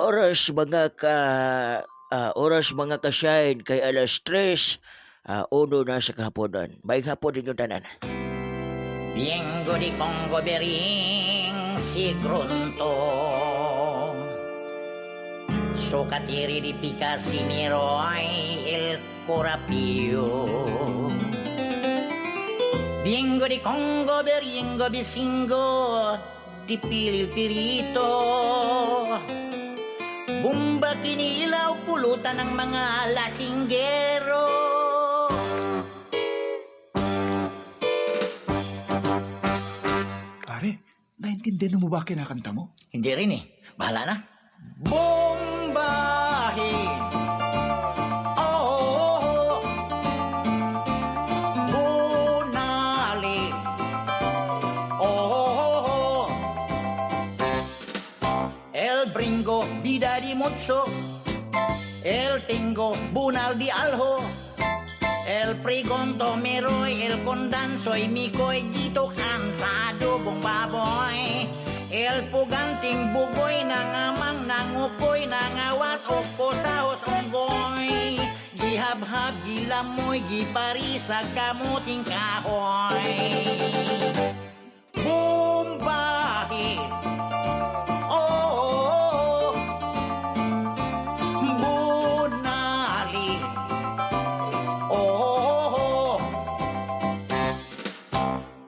Oras mga ka oras mga ka-shine kay alas 3 uno na sa kahaponon. May hapon ninyo tanan. Biengo di Congo bering si Grunto. Socatiri di Picasimiro ay el Corapio. Biengo di Congo beringo bisingo di Pilil Pirito. Bumba kinilaw pulutan ng mga lasinggero. Pare, naintindihan mo ba kinakanta mo? Hindi rin eh. Bahala na. Bombahe! Oh! Bunali! Oh! El bringo, bida di mutso. El tingo, bunal di alho. El pregonto meroy, el kondansoy, mikoy, gito sa adobong baboy. El puganting bugoy, nangamang nangukoy, nangawat, oko sahos unggoy. Gihabhab, gilamoy, giparisa, kamuting kahoy. Bombahe! Oh, bunali! Oh,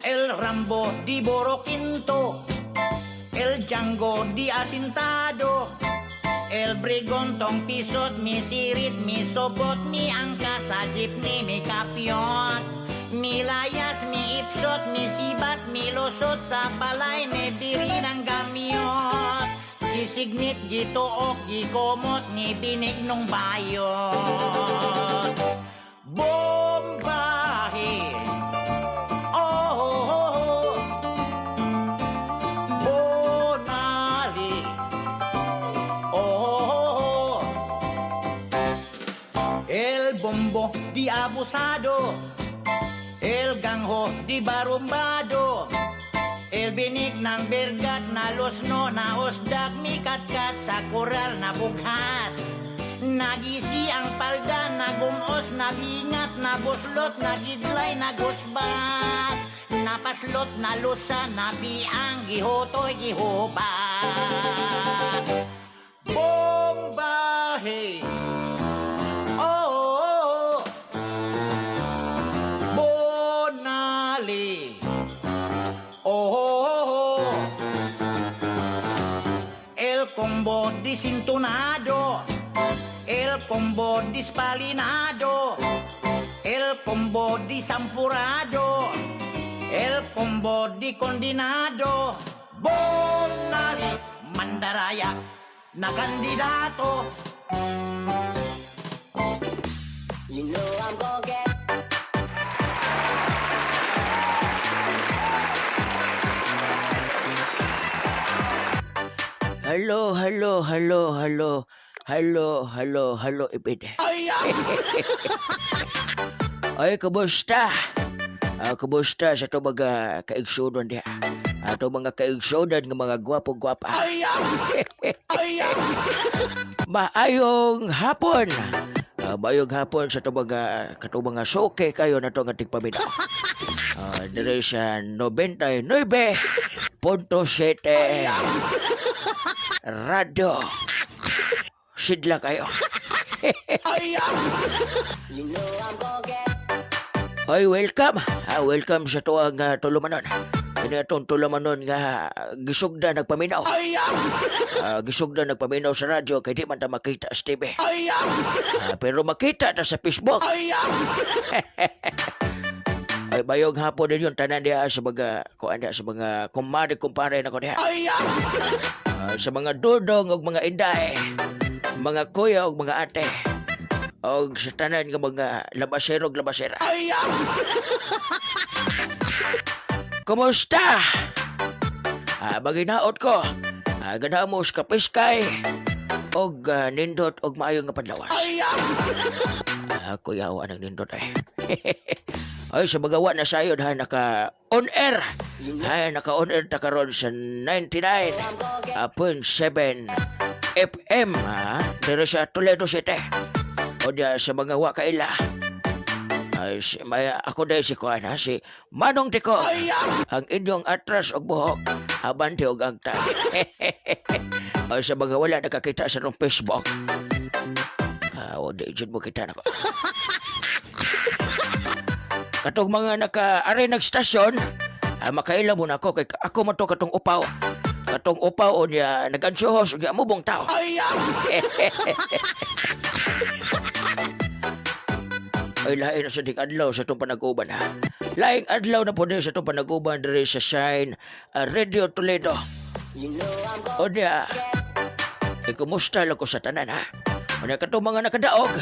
El Rambo di Boroquinto, El Django di Asintado, El Brigontong pisot, mi sirit, mi sobot, mi angka sa jeepney, mi kapyot, mi layas, mi ipsot, mi sibat, mi lusot sa balay, ni biri ng gamyot. Gisignit, gituok, gikumot, ni binig nung bayot. Bombahe! Oh, Bonali! Oh, El bombo di abusado, El gangho di barumbado, El binig ng bergat na lusno na osdak mi katkat sa koral na bughat. Nagisi ang palda, nagumos, nabingat, nabuslot, nagidlay, nagusbat. Napaslot, nalusa, nabiang, gihotoy, gihubat. Bombahe! Oh, Bonali! Oh, El combo disintonado, El combo dispalinado, El combo disampurado, El combo di kondinado, Bonali, mandaraya na kandidato. You know I'm gonna get Hello, hello, hello, hello. Hello, hello, hello, Ipid. Ay, kumusta? Kumusta sa itong mga kaigsunan diha? Ato mga kaigsunan nga mga gwapo-gwapa. Maayong hapon. Maayong hapon sa itong mga katong mga suke kayo na itong ating paminaw. Dire sa 99.7 Radyo. Sidla kayo. You know I'm gonna get Ay, welcome. Welcome sa tuwang tulumanon. Kini atong tulumanon nga gisugda nagpaminaw. Gisugda nagpaminaw sa radyo kay di man ta makita sa TV. Pero makita ta sa Facebook. Ay, bayong hapon din yun tanan diha sa mga kuan diha sa mga kumare kumpare nako diha. Sa mga dudong ug mga inday, mga kuya ug mga ate, og sa tanan nga mga labasero ug labasera. Kumusta? Maginaot ko. Ganahan mo sa kapiskay og nindot og maayo nga padlawas. Kuya, wa nang nindot ay. Ay, sa mga wa na sayod ha, naka on air. Ay, naka on air ta karon sa 99.7 FM ha, diri sa Toledo City. O diya sa mga wa kaila. Ay, si, may, ako dahil si Kuan ha, si Manong Tiko. Ang inyong atras og buhok, abante og agta. O sa mga wala nakakita sa atong Facebook. Ah, o di jud mo kita nako. Katong mga naka-ari nagstasyon, makaila mo na ako kay ako man to katong upaw. Katong upaw o niya nag-ansuhos o niya mubong tao. Ay, lain na sa ding adlaw sa itong panaguban ha. Laing adlaw na po din sa itong panaguban diri sa Shine Radio Toledo. You know I'm gonna O niya, kumusta lang ko sa tanan ha. O niya katong mga nakadaog.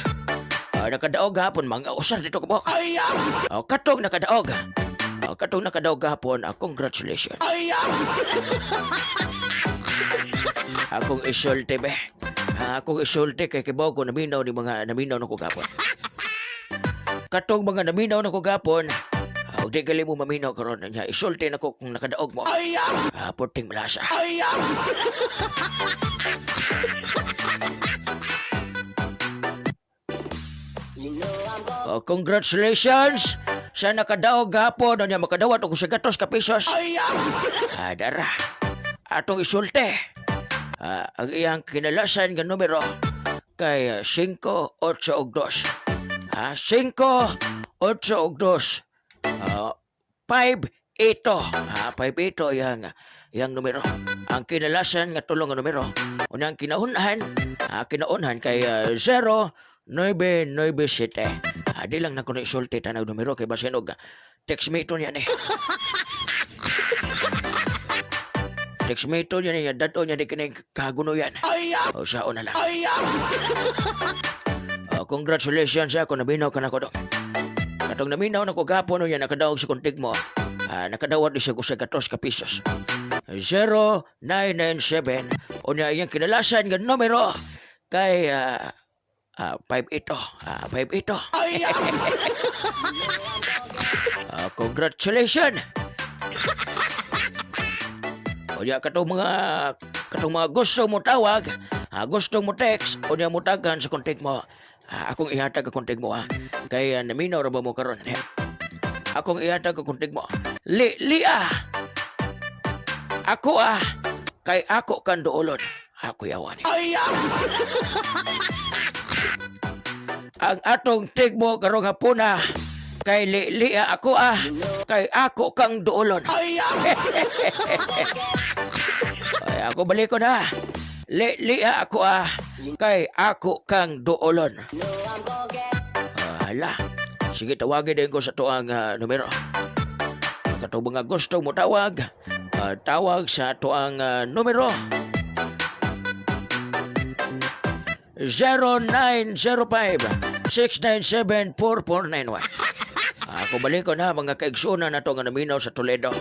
Nakadaog hapon, mga usar dito ko. O katong nakadaog. O katong nakadaog hapon, congratulations. Akong isulti be. Akong isulti kay kibaw ko naminaw ni mga naminaw na ko gapon. Katong mga naminaw na ko gapon, ug di gali mo maminaw karon nya isulti nako kung nakadaog mo. Puting malasa. You know I'm gonna Oh, congratulations sa nakadaog gapon nya makadawat og sa gatos ka pesos. Dara. Atong isulti. Ang iyang kinalasan nga numero kay 5 8 ug 2. 5 8 ug 2. 5 8. 5 8 iyang numero. Ang kinalasan nga tulo nga numero. Una ang kinaunhan kay 0 9 9 7. Di lang na ko na isulti tanag numero kay basin og text me ito niya ni. Text me ito niya niya dato niya di kining kagunoyan. O sao na lang. Oh, congratulations ako naminaw ka na ko dong. Katong naminaw na ko gapon niya nakadaog sa kontig mo. Nakadawat di siya sa gatos ka pesos. 0997 unya iyang kinalasan nga numero kay 5 ito. 5 ito. Congratulations. Unya katong mga gusto mo tawag, gusto mo text, unya mo tagan sa kontig mo. Akong ihatag ang kontig mo ha. Kay naminaw ra ba mo karon? Akong ihatag ang kontig mo. Li lia. Ako kay ako kan duolon. Ako yawan. Ang atong tigmo karong hapuna kay li lia ako kay ako kang duolon. Ay, ako balik ko na. Li lia ako kay ako kang duolon. Hala. Sige, tawagin din ko sa tuang numero. Katong mga gusto mo tawag, tawag sa tuang numero 0905 697 4491. Ako balik ko na mga kaigsunan na to nga naminaw sa Toledo.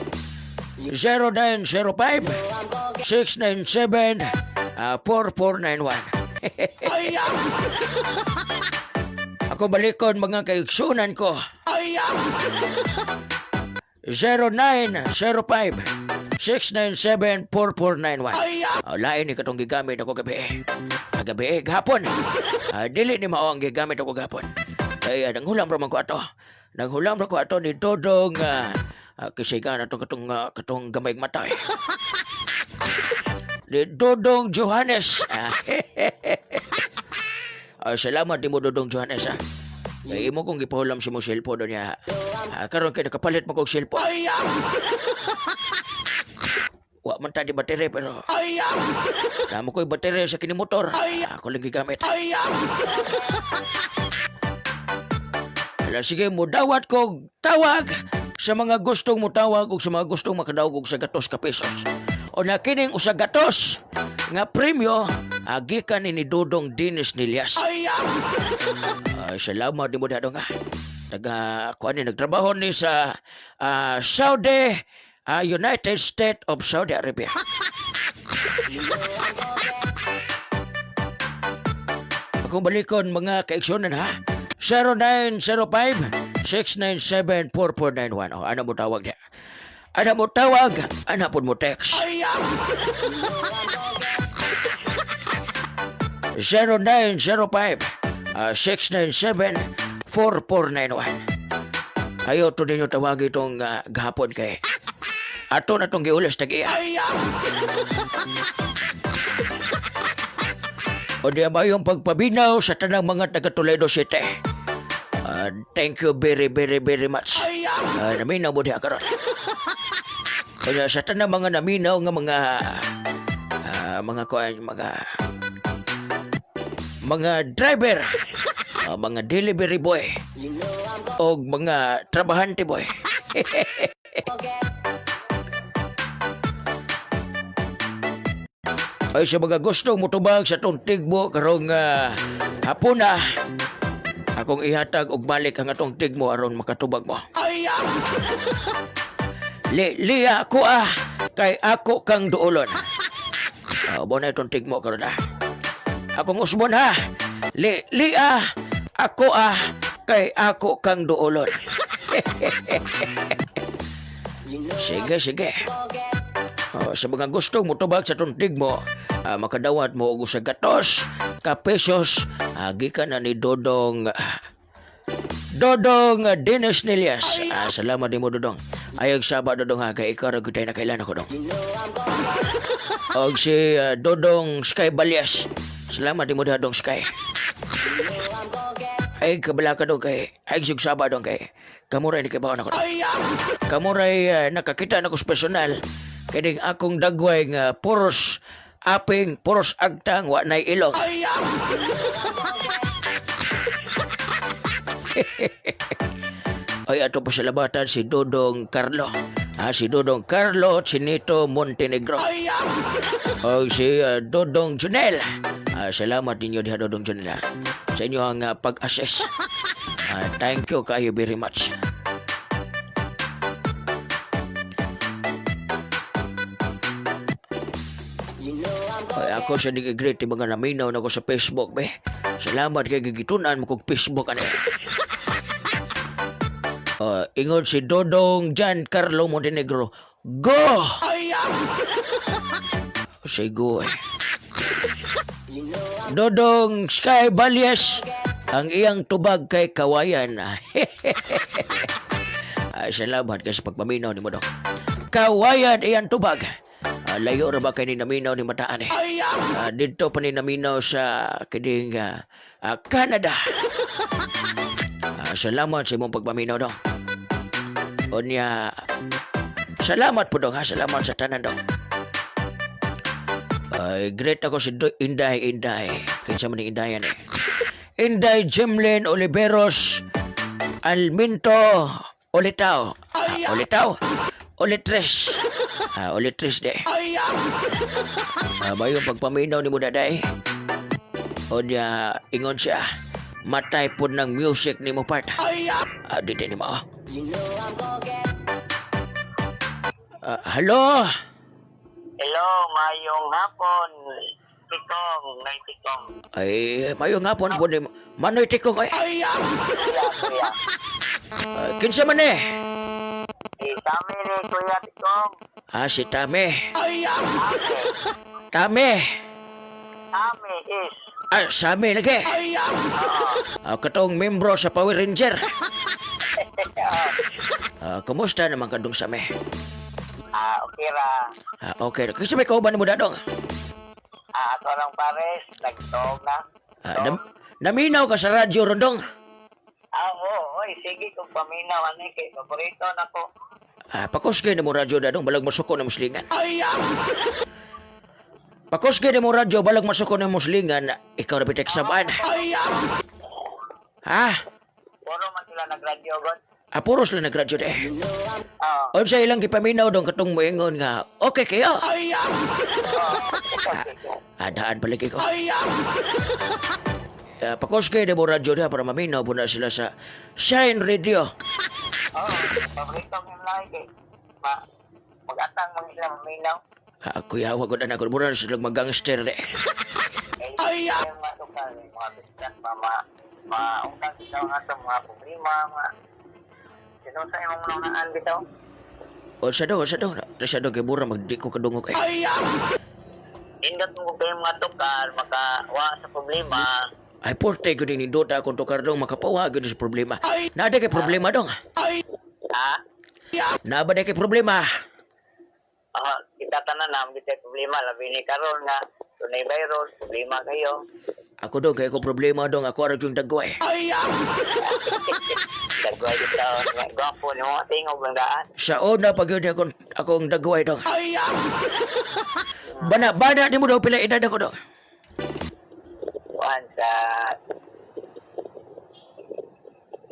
0905 697 4491. Ako balikon mga kaigsunan ko. 0905 697 4491. Lain ni katong gigamit ako gabi. Gabi, gahapon. Dili ni mao ang gigamit ako gahapon. Kay nanghulam ra man ko ato. Nanghulam ra ko ato ni Dodong kisigan atong katong gamay mata. Ni Dodong Johannes. Salamat nimo Dodong Johannes ha. Kay imo kong gipahulam si mo cellphone niya. Karon kay nakapalit mo kog cellphone. Wa man ta di baterya pero namo ko'y baterya sa kini motor. Ako lang gigamit. Ala, sige, mudawat kog tawag sa mga gustong mutawag ug sa mga gustong makadawag og sa gatos ka pesos. O na kining usa gatos nga premyo gikan ni Dodong Dennis Nilias. Salamat nimo dadong ha. Taga kuan ni nagtrabaho ni sa Saudi, United States of Saudi Arabia. Akong balikon mga kaigsunan ha. 0905 697 4491. Oh, ano mo tawag niya? Ano mo tawag? Ano po mo text? 0905 697 4491. Ayo to ninyo tawag itong gahapon kay ato na tong giulas tag-iya. O di ba yung pagpabinaw sa tanang mga taga Toledo City? Thank you very, very, very much. Naminaw mo diha karon. Kaya sa tanang mga naminaw nga mga mga kuan, mga driver, mga delivery boy, o mga trabahante boy. Ay, sa mga gustong mutubag sa tong tigbo karong hapuna, akong ihatag og balik ang atong tigmo aron makatubag mo. Liya ko kay ako kang duolon. Na itong tigmo karon ah. Akong usbon ha. Liya ako kay ako kang duolon. Sige, sige. Oh, sa mga gustong mutubag sa tuntig mo, makadawat mo og usa ka gatos ka pesos, gikan na ni Dodong Dodong Dennis Nilias. Salamat nimo, Dodong. Ayog saba, Dodong, ha, kay ikaw ra gyud tay nakailan ako, dong. Og si Dodong Sky Balias. Salamat nimo diha, Dong Sky. Ay kabala ka dong kay ay sug saba dong kay kamuray ni kay ako dong. Kamuray nakakita na ko sa personal kining akong dagway nga puros aping, puros agtang, wa nay ilong. Ay, ato pa sa labatan si Dodong Carlo. Si Dodong Carlo Chinito Montenegro. O si Dodong Junel. Salamat ninyo diha, Dodong Junel, ha, sa inyong pag-assess. Thank you kayo very much. Ay, ako sa nag-greet mga naminaw na ko sa Facebook, be. Salamat kay gigitunan mo kog Facebook ani. Ingon si Dodong Jan Carlo Montenegro. Go! Say go eh. Dodong Sky Balyes, ang iyang tubag kay Kawayan. Ay, salamat kay sa pagpaminaw ni mo, dong. Kawayan iyang tubag. Layo ra ba kay ni naminaw ni mataan eh. Dito pa ni naminaw sa kining Canada. Salamat sa imong pagpaminaw, dong. Unya, salamat po, dong, ha, salamat sa tanan, dong. Ay, great ako si Inday, Inday. Kinsa man ni Indayan eh. Inday Jimlin Oliveros Alminto Olitaw. Olitaw. Olitres. Olitres de. Bayo pagpaminaw ni mo daday. Unya, ingon siya. Matay po ng music ni mo part. Di din ni mo. Hello? Hello, mayong hapon. Tikong, nay Tikong. Ay, mayo nga po ni Manoy Tikong ay. Kuya, kuya. Kinsa man eh? Si Tami ni Kuya Tikong. Si Tame. Tami. Tame. Tami is. Sami lagi. Katong membro sa Power Ranger. Kumusta naman kadong Sami? Okay ra. Okay. Kinsa may kauban mo dadong? Ako lang pares, nagtuog na. Naminaw ka sa radyo rondong. Oo, oy, sige kung paminaw ani kay paborito nako. Pakusgay na mo radyo dadong balag masuko na muslingan. Pakusgay na mo radyo balag masuko na muslingan. Ikaw ra bitek sabaan. Ha? Puro man sila nagradyo god. Puro sila nagradyo de. Unsa ilang gipaminaw dong katong moingon nga okay kayo. Daan palagi ko. Pakusgay na mo radyo diha para maminaw po na sila sa Shine Radio. Oo, paborito mo lang kay ma magatang man sila maminaw. Kuya, wag ko na ako. Mura na sila mag-gangster de. Ay, mga mga bisdak, mga maungkang bitaw nga itong mga problema, mga sino sa imong nunaan bitaw? O sa daw, sa daw. Sa daw kay mura magdi ko kadungog eh. Nindot mo kung kayo mga tukar, makawa sa problema. Ay, porte ko din nindota akong tukar dong, makapawa gyud sa problema. Naa kay problema dong. Ha? Naa ba kay problema? Ah, kita tanan na kita problema labi ni karon nga dunay virus, problema kayo. Ako dong, kay ko problema dong, ako ara yung dagway. Dagway kita nga gwapo ni mo tingog lang daan. Sa una pag yun akong, akong dagway dong. Bana, bana, di mo daw pila edad ako dong. Kuan sa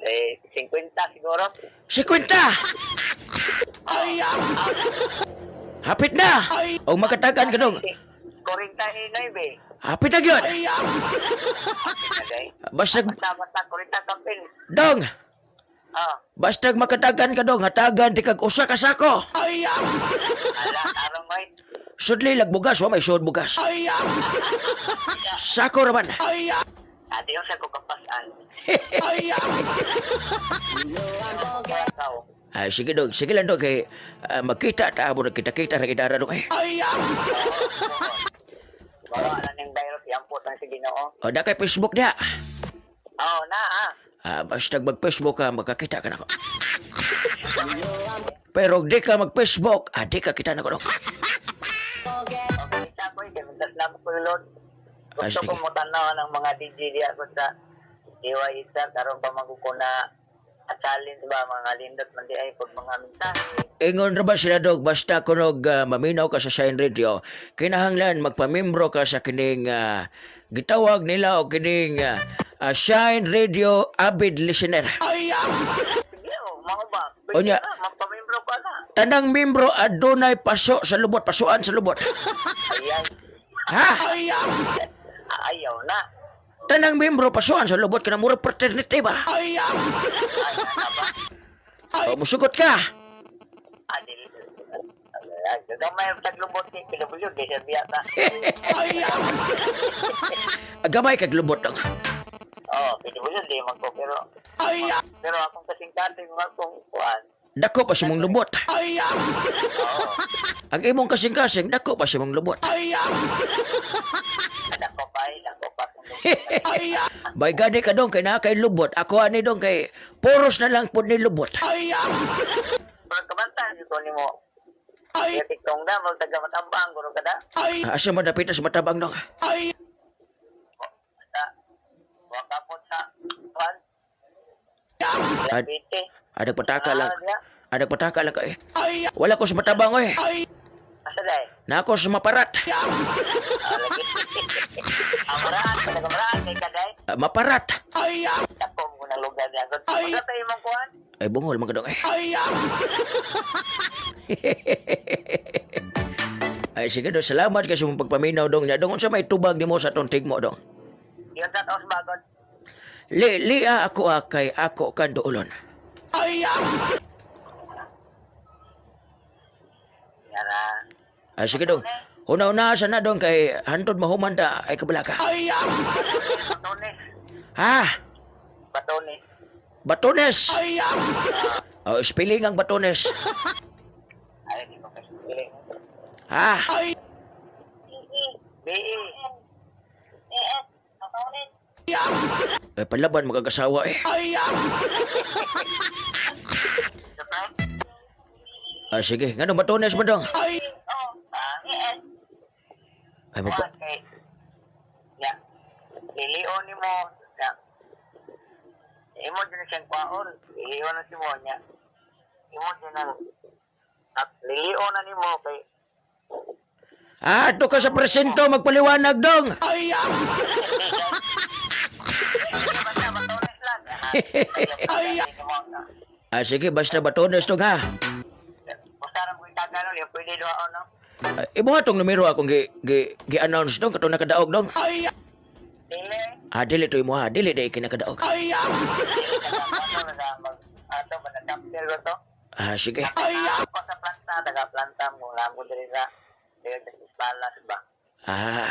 eh 50 siguro. 50! Hapit na! O makatagan ka dong. 49. Hapit na yun! Okay. Basta, Basta basta 40 kapil. dong! Ah, Basta makatagan ka dong, hatagan di kag usa ka sako. ala tarong oy. Sudli lag bugas, wa may sud bugas. Sako raman. Ate yung sa kukapasan. Ikaw. Ay, sige dong, sige lang dong kay magkita ta amo kita-kita ra gidara dong eh. Bawa na ning virus yampot ang si Ginoo. O da kay Facebook dia. Oh, na ah. Ah, basta mag-Facebook ka, magkakita ka nako. Pero di ka mag-Facebook, ah, di ka kita nako dong. Okay, sa ko, kay mintas na ko Lord. Ah, Gusto sige. ko mo tanaw ng mga DJ diya ko sa DYSR karon pa man ko na a challenge ba mga lindot man di ay pag mga mensahe. Ingon ra ba sila dog basta kunog maminaw ka sa Shine Radio, kinahanglan magpamembro ka sa kining gitawag nila o kining Shine Radio avid listener. Sige, oh, mao ba? Pwede Unya. na, magpamembro ka na. Tanang membro adunay paso sa lubot, pasuan sa lubot. Ayan. Ha? Ayaw na. Tanang membro pasuan sa lubot kana mura fraternity ba? Ay, na ba? O, musugot ka. Adil. Ay, gamay ang taglubot kay PW, di siya biya ta. Gamay kag lubot dong. Oh, PW, di man ko, pero pero akong kasing-kasing mga kong kuan. Dako pa sa mong lubot. Oo. Ang imong kasing-kasing dako pa sa mong lubot. Dako pa eh, dako pa. Bay gani ka dong kay naa kay lubot. Ako ani dong kay puros na lang pud ni lubot. Pero kabantaan ko nimo. Ay. Tiktong da, mag taga matambang, guro ka da. Asa madapit sa matabang dong. Sa, wakapot sa, kuan. Ad- Labite. Adag pataka lang. Ah, diya. Adag pataka lang ka eh. Wala ko sa matabang oy. Asa day? Na ako sa maparat. Ah, lagi. Amaraan, taga maraan, kay ka day. Ah, maparat. Dako mo na lugar niya. Ay. Tayo mong kuan. Ay bungol mga dong eh. Ay sige dong, salamat kasi mong pagpaminaw dong. Nya dong unsa may tubag nimo sa atong tigmo dong. Yun sa taos bagod. Li lia ako kay ako kan duolon. Yara. Ay sige dong. Una-una sa na dong kay hantod mahuman ta ay kabalaka. Batones. Ha? Batones. Batones. Oh, spelling ang batones. Ay, di ko kasi piling. Ha? B.E. E.S. Batones. Eh, palaban magagasawa eh. Surprise? Ah, sige, ngano batones mo dong? Oh, ah, E.S. Ay magpa Kuan kay ya. Lilion nimo ya. Imo din siyang kwaon. Lilion na si mo niya. Imo din ang at lilion na nimo kay Ah, ato ka sa presinto magpaliwanag dong. Basta batones lang. Ay. Ah, sige, basta batones dong ha. Basta ra mo itagalog, yung pwede doon no. Ah, imo atong numero akong gi gi gi-announce dong katong nakadaog dong. Dili. Ah, dili to imo ha, dili dai kinakadaog. Dili taga ano na mag ato ba na chapter ko to. Ah, sige. Ako sa planta, taga planta mo lang ko diri sa diri sa Palace ba. Ah.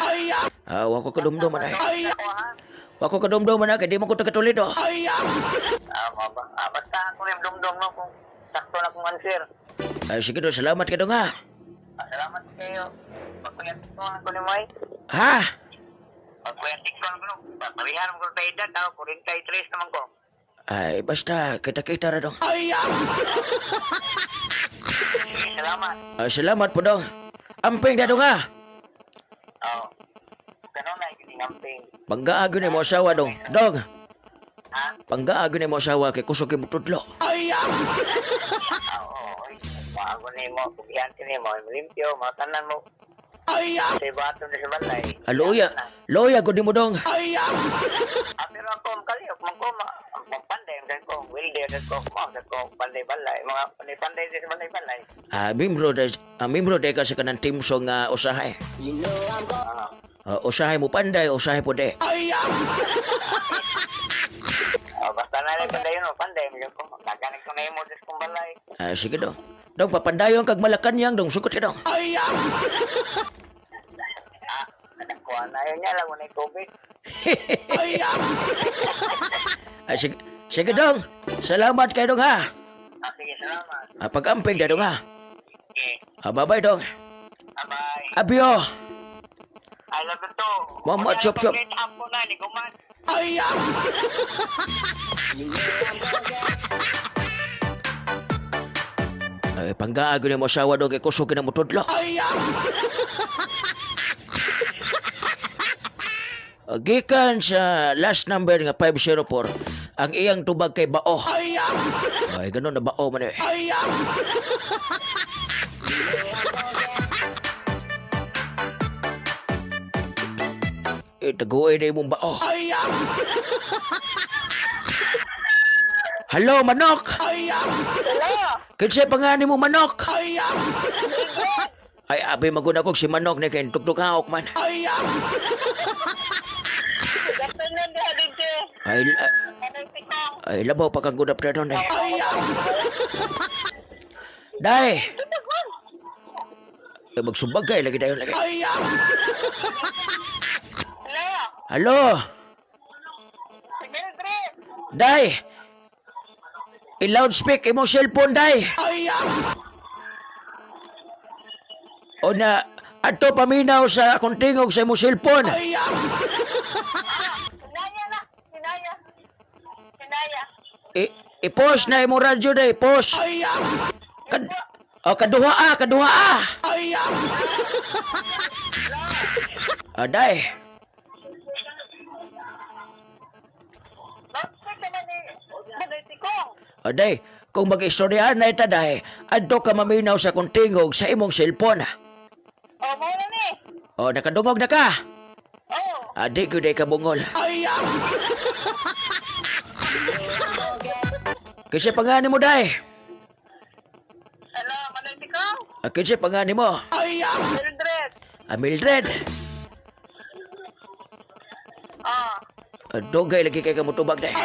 Ah, wa ko kadumdum ay. Ako ha. Wa ko kadumdum na kay di mo ko taga Toledo. Ah, ma ba? Ah, basta ako rin dumdum no kung sakto na kong answer. Ay, sige dong, salamat ka dong ha. Ah, salamat kayo. Magkuyantik ko ang kuno mo eh. Ha? Magkuyantik ko ang kuno. Parihan mo ko sa edad, tao, 43 naman ko. Ay, basta kita-kita ra dong. Sige, salamat. Ay, salamat po dong. Amping na dong ha. Oo. Ganun na, ikingamping. Panggaag yun mo asawa dong. Dong, Ha? panggaag yun mo asawa kay kusog mo tudlo. Oo, oy. Maago ni mo, kugihan ni mo, limpyo, matanan mo. Sa ibato na sa balay. Ah, luya. Luya gud nimo dong. Ah, pero ako, ang kaliyok, man ko, ang panday, ang ko, welder, ang ko, ang ko, panday balay, mga panday-panday sa balay balay. Ah, mimbro day ka sa kanang team song nga usahay. You know I'm gon' Ah, Ah, usahay mo panday, usahay po de. ah, basta na lang panday yun, panday, mo ko, gaganig ko na yung modus kong balay. Ah, sige dong. Dong, papandayon kag Malacanang dong, sugot ka dong. Ah, nakakuha na yun niya, lang mo na yung tubig. Ah, sige, sige dong. Salamat kay dong ha. Ah, sige, salamat. Ah, pag-amping na dong ha. Okay, Ah, bye-bye dong. bye-bye. Abyo. I love you too. Mama, chop, chop. Hapon na, ni Guman. You know I'm gon' get Ay, panggaag yun mo asawa dong kay kusog na mo tudlo. Ah, gikan sa last number nga 504, ang iyang tubag kay bao. Ay, ganun na bao man eh. Eh, taguin na imong bao. Hello, manok! Hello. Kinsay pangani mo manok? Ay, abi maguna kog si manok ni kay tugtughaok man. Good afternoon, diha DJ. Ay, ay, Anong tikong? ay labaw pa kang good afternoon eh. Day! Ay, magsubag kay lagi dayon lagi. Hello. Hello! Si Mildred. Day! I-loudspeak imong cellphone, Day! O na, adto paminaw sa akong tingog sa imong cellphone. Sinaya na. Sinaya. Sinaya. I-post na imong radyo, Day. Post. Kad oh, kaduha ah, kaduha ah. Ah, Day. Loudspeak naman ni Manoy Tikong. Ah, Day. Kung mag-istoryahan na ita, Day, adto ka maminaw sa akong tingog sa imong cellphone. O, mo na ni. O, nakadungog na ka. Oh. Ah, di ko day kabungol. Kasi pangani mo, Day. Hello, Manoy Tikong. Ah, kinsa pangani mo? Mildred. Ah, Mildred. Ah. Ah, dugay lagi kay kamutubag, Day.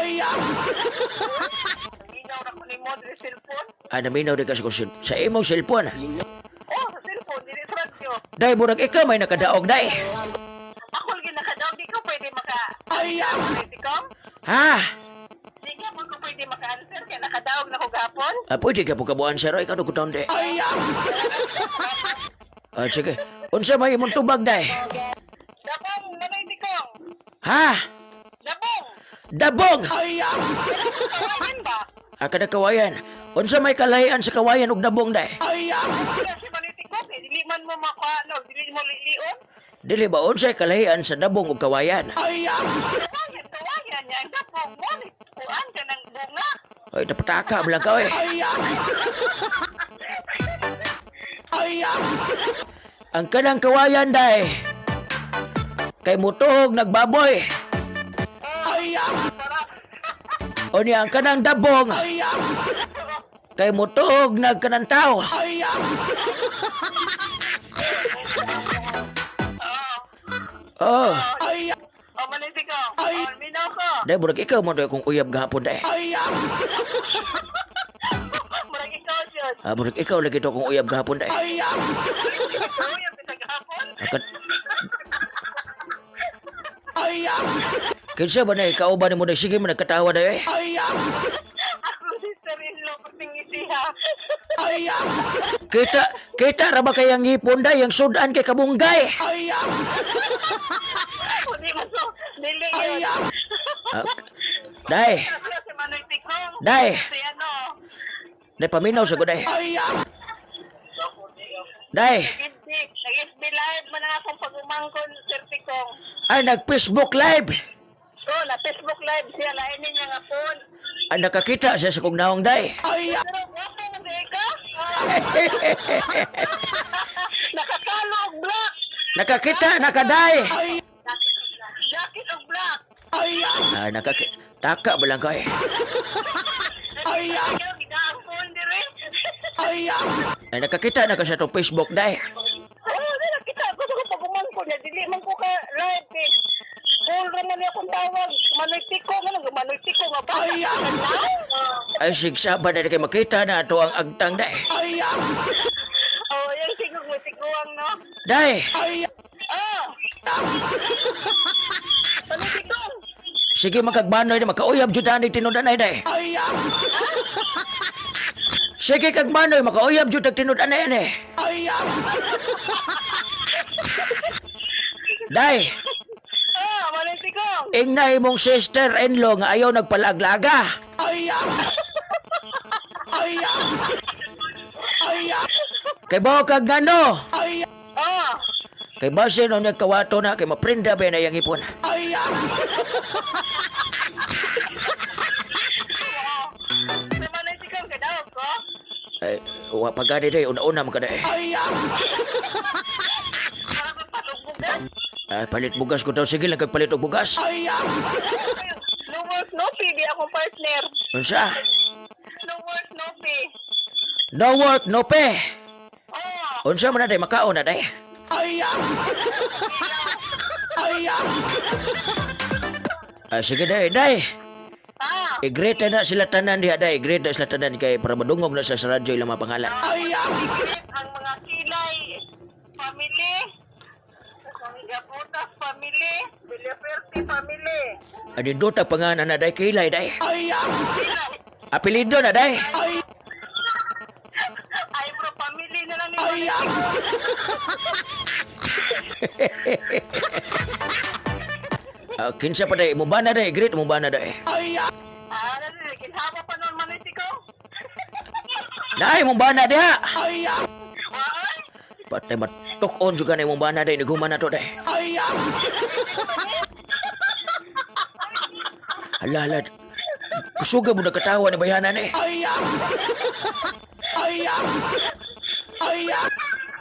Minaw na ko ni mo diri cellphone. Ah, naminaw di ka sa, sa imong cellphone. Oh, sa cellphone diri sa radyo. Day, murag ikaw may nakadaog, Day. Ako lagi nakadaog di ka pwede maka. Manoy Tikong. Ha? Di ka mo ko pwede maka-answer kay nakadaog na ko gapon. Ah, pwede ka po kabuan, sir. Ikaw dugutan, Day. Ah, sige. Unsa may imong tubag, Day? Dabong, Manoy Tikong. Ha? Dabong. Dabong! Kawayan ba? Ah, kada kawayan. Unsa may kalahian sa kawayan ug dabong, Day? Kaya si Manoy Tikong, eh, dili man mo makuha, dili mo lilion. Dili ba unsay kalahian sa dabong ug kawayan? Kawayan, kawayan niya. Ang dabong mo, ni kuan ka ng bunga. Ay, napataka lang ka, eh. Ang kanang kawayan, day. Kay mutuhog nagbaboy. Sarap. O niya, ang kanang dabong. Kay mutuhog nagkanang tao. Oo. Oh. Oh, Manoy Tikong. Oh, minaw ko. Day, murag ikaw mo kung uyab gahapon, day. Murag ikaw yun. Ah, murag ikaw lagi to kung uyab gahapon, day. Ikaw yung pitagapon. Akat... Kinsa ba na ikaw ba ni mo na sige mo nagkatawa na eh? Ako sister-in-law, patingin siya. Kita kita ra ba kay ang ngipon day, ang sudan kay kabunggay. Hindi mo so, dili yun. Ah, day, Si Manoy Tikong. day. Si ano, Day paminaw sa day. Day, nag-FB, nag-FB live man ang akong pag-umangkon, Sir Tikong. ay nag Facebook live. So, na Facebook live siya, lain niya nga phone. Ay nakakita siya sa kong naong day. Pero, guwapo mo di ka? Nakakalo og black. Nakakita nakaday. Jacket og black. Ay nakakita. Taka ba lang ka eh. Ay, Ikaw, ginaang dire. Ay nakakita na ka sa itong Facebook day. Oo, di nakita ko sa kong pag-umangkon niya. Dili man ko ka live eh. Full raman niya akong tawag. Manoy Tiko, nga nang Manoy Tiko nga ba? Ay, Ay sigsaba na kay makita na ato ang agtang day. Oh, yung sigog mo, siguang, no? Day, Ah! Manoy Tiko! sige makagbanoy na makauyab jud ani tinud-anay day. Sige kagmanoy makauyab jud tag tinud-anay ani. Day, Ah, Manoy Tiko! ingna imong sister-in-law nga ayaw nagpalaglaga. Kay bawo kag ngano? Ah! Kay base no niya kawato na kay maprinda ba na yang ipon. Si Manoy Tiko, kadawag ko? Ay, wa pa gani day una-una man ka day. Para ko palugbugan. Ay, palit bugas ko daw sige lang kag palit og bugas. No work, no pay, di akong partner. Unsa? No work, no pay. No work, no pay. Ah! Unsa man na day makaon na day. Ah, sige day, day. Ah! I-greet na sila tanan diha day, i-greet na sila tanan kay para madungog na sila sa radyo ilang mga pangalan. Ang mga kilay, family, Gaputas family, Villaferte family. Anindota pangalan na day kilay day. Kilay, Apelido na day. ay bro, family na lang ni Manoy Tiko. Ah, kinsa pa day, mo ba na day, greet mo ba na day. Ah, ano, kinhaba pa noon Manoy Tiko. Day mo ba na diha? Ay, Patay matukon juga na imong bana day niguman na to day. Hala hala. Kusuga mo nagkatawa ni bayanan eh.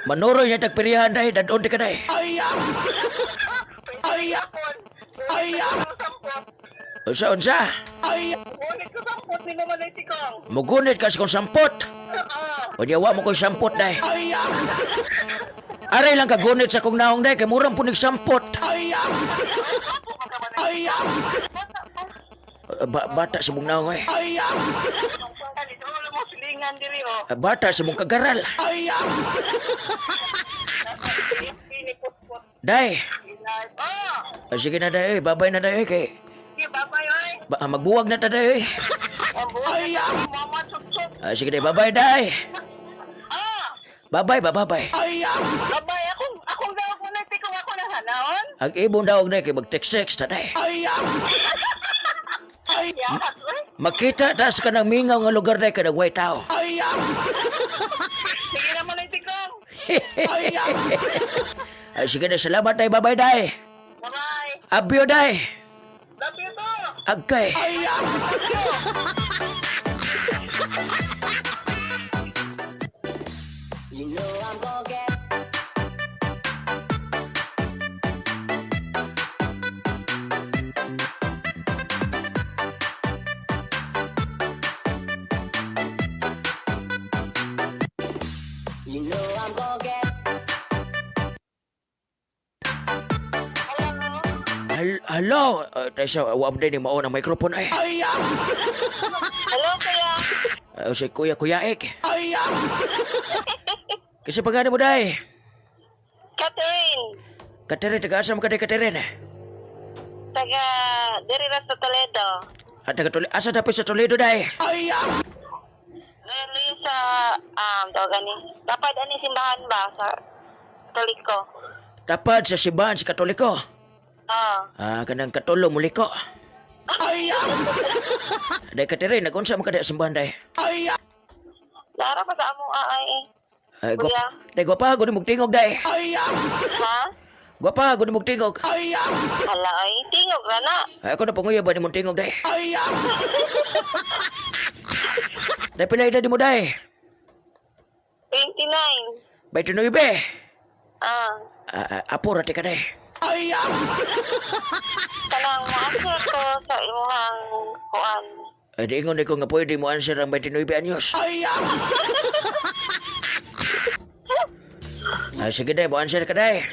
Manoroy na tagpirihan day, dadon di ka day. ay, ay, sampot. Unsa unsa? Ngunit ko sampot ni Manoy Tiko. Mugunit ka sa kong sampot. Ah, O di wa mo kong sampot day. Aray lang kagunit sa kong naong day, kay murang punig sampot. apo ka sa Manoy Bata pa. Bata sa mong naong eh. Dito wala mo silingan diri oh. Bata sa mong kagaral. Pinipot-pot. Day, Ah, sige na day, eh. Babay na day eh, kay sige, bye-bye oy. ba, magbuwag na ta day. Eh. Ang buhay na mama chup-chup. Sige day, babay day. Ah, Babay ba babay. babay akong akong dawag mo na tikong ako na hanaon. Ang ibon daog day kay mag-text-text ta day. Yahat oy. Makita ta sa kanang mingaw nga lugar day kanang way tao. Sige na mo na tikong. Ay, sige na, salamat day, babay day. Bye-bye. Abyo day. Love you too. Agkay. You know I'm gonna get. You know I'm gonna get. Hello. Tayo sa wam day ni mao ng microphone ay. Hello kuya. Si Kuya Kuya Ek. Kasi pagano mo day. Catherine. Katerin, taga-asa mo ka day, Katerin? Taga diri ra sa Toledo. At taga Toledo, asa dapit sa Toledo day? Lili. sa tawag ani. Tapad ani simbahan ba sa Katoliko? Tapad sa simbahan sa Katoliko. Ah. Ah, kanang katulo muliko. Day Catherine, nagunsa man ka diha sa simbahan day? Lara pa sa among aay eh. Ay, Kuya. Day gwapa gud mong tingog day. Ha? Gwapa gud mong tingog. Hala ay, tingog ra na. Ay, ako na panguya ba ni mong tingog day? Day pila edad mo day? 29. 29. Ah. Ah, ah, apo ra ti ka day. Kanang mo-answer ko sa imuhang kuan. Ay, di ingon ko nga pwede mo answer ang 29 anyos. Ah, sige day, mo answer ka day.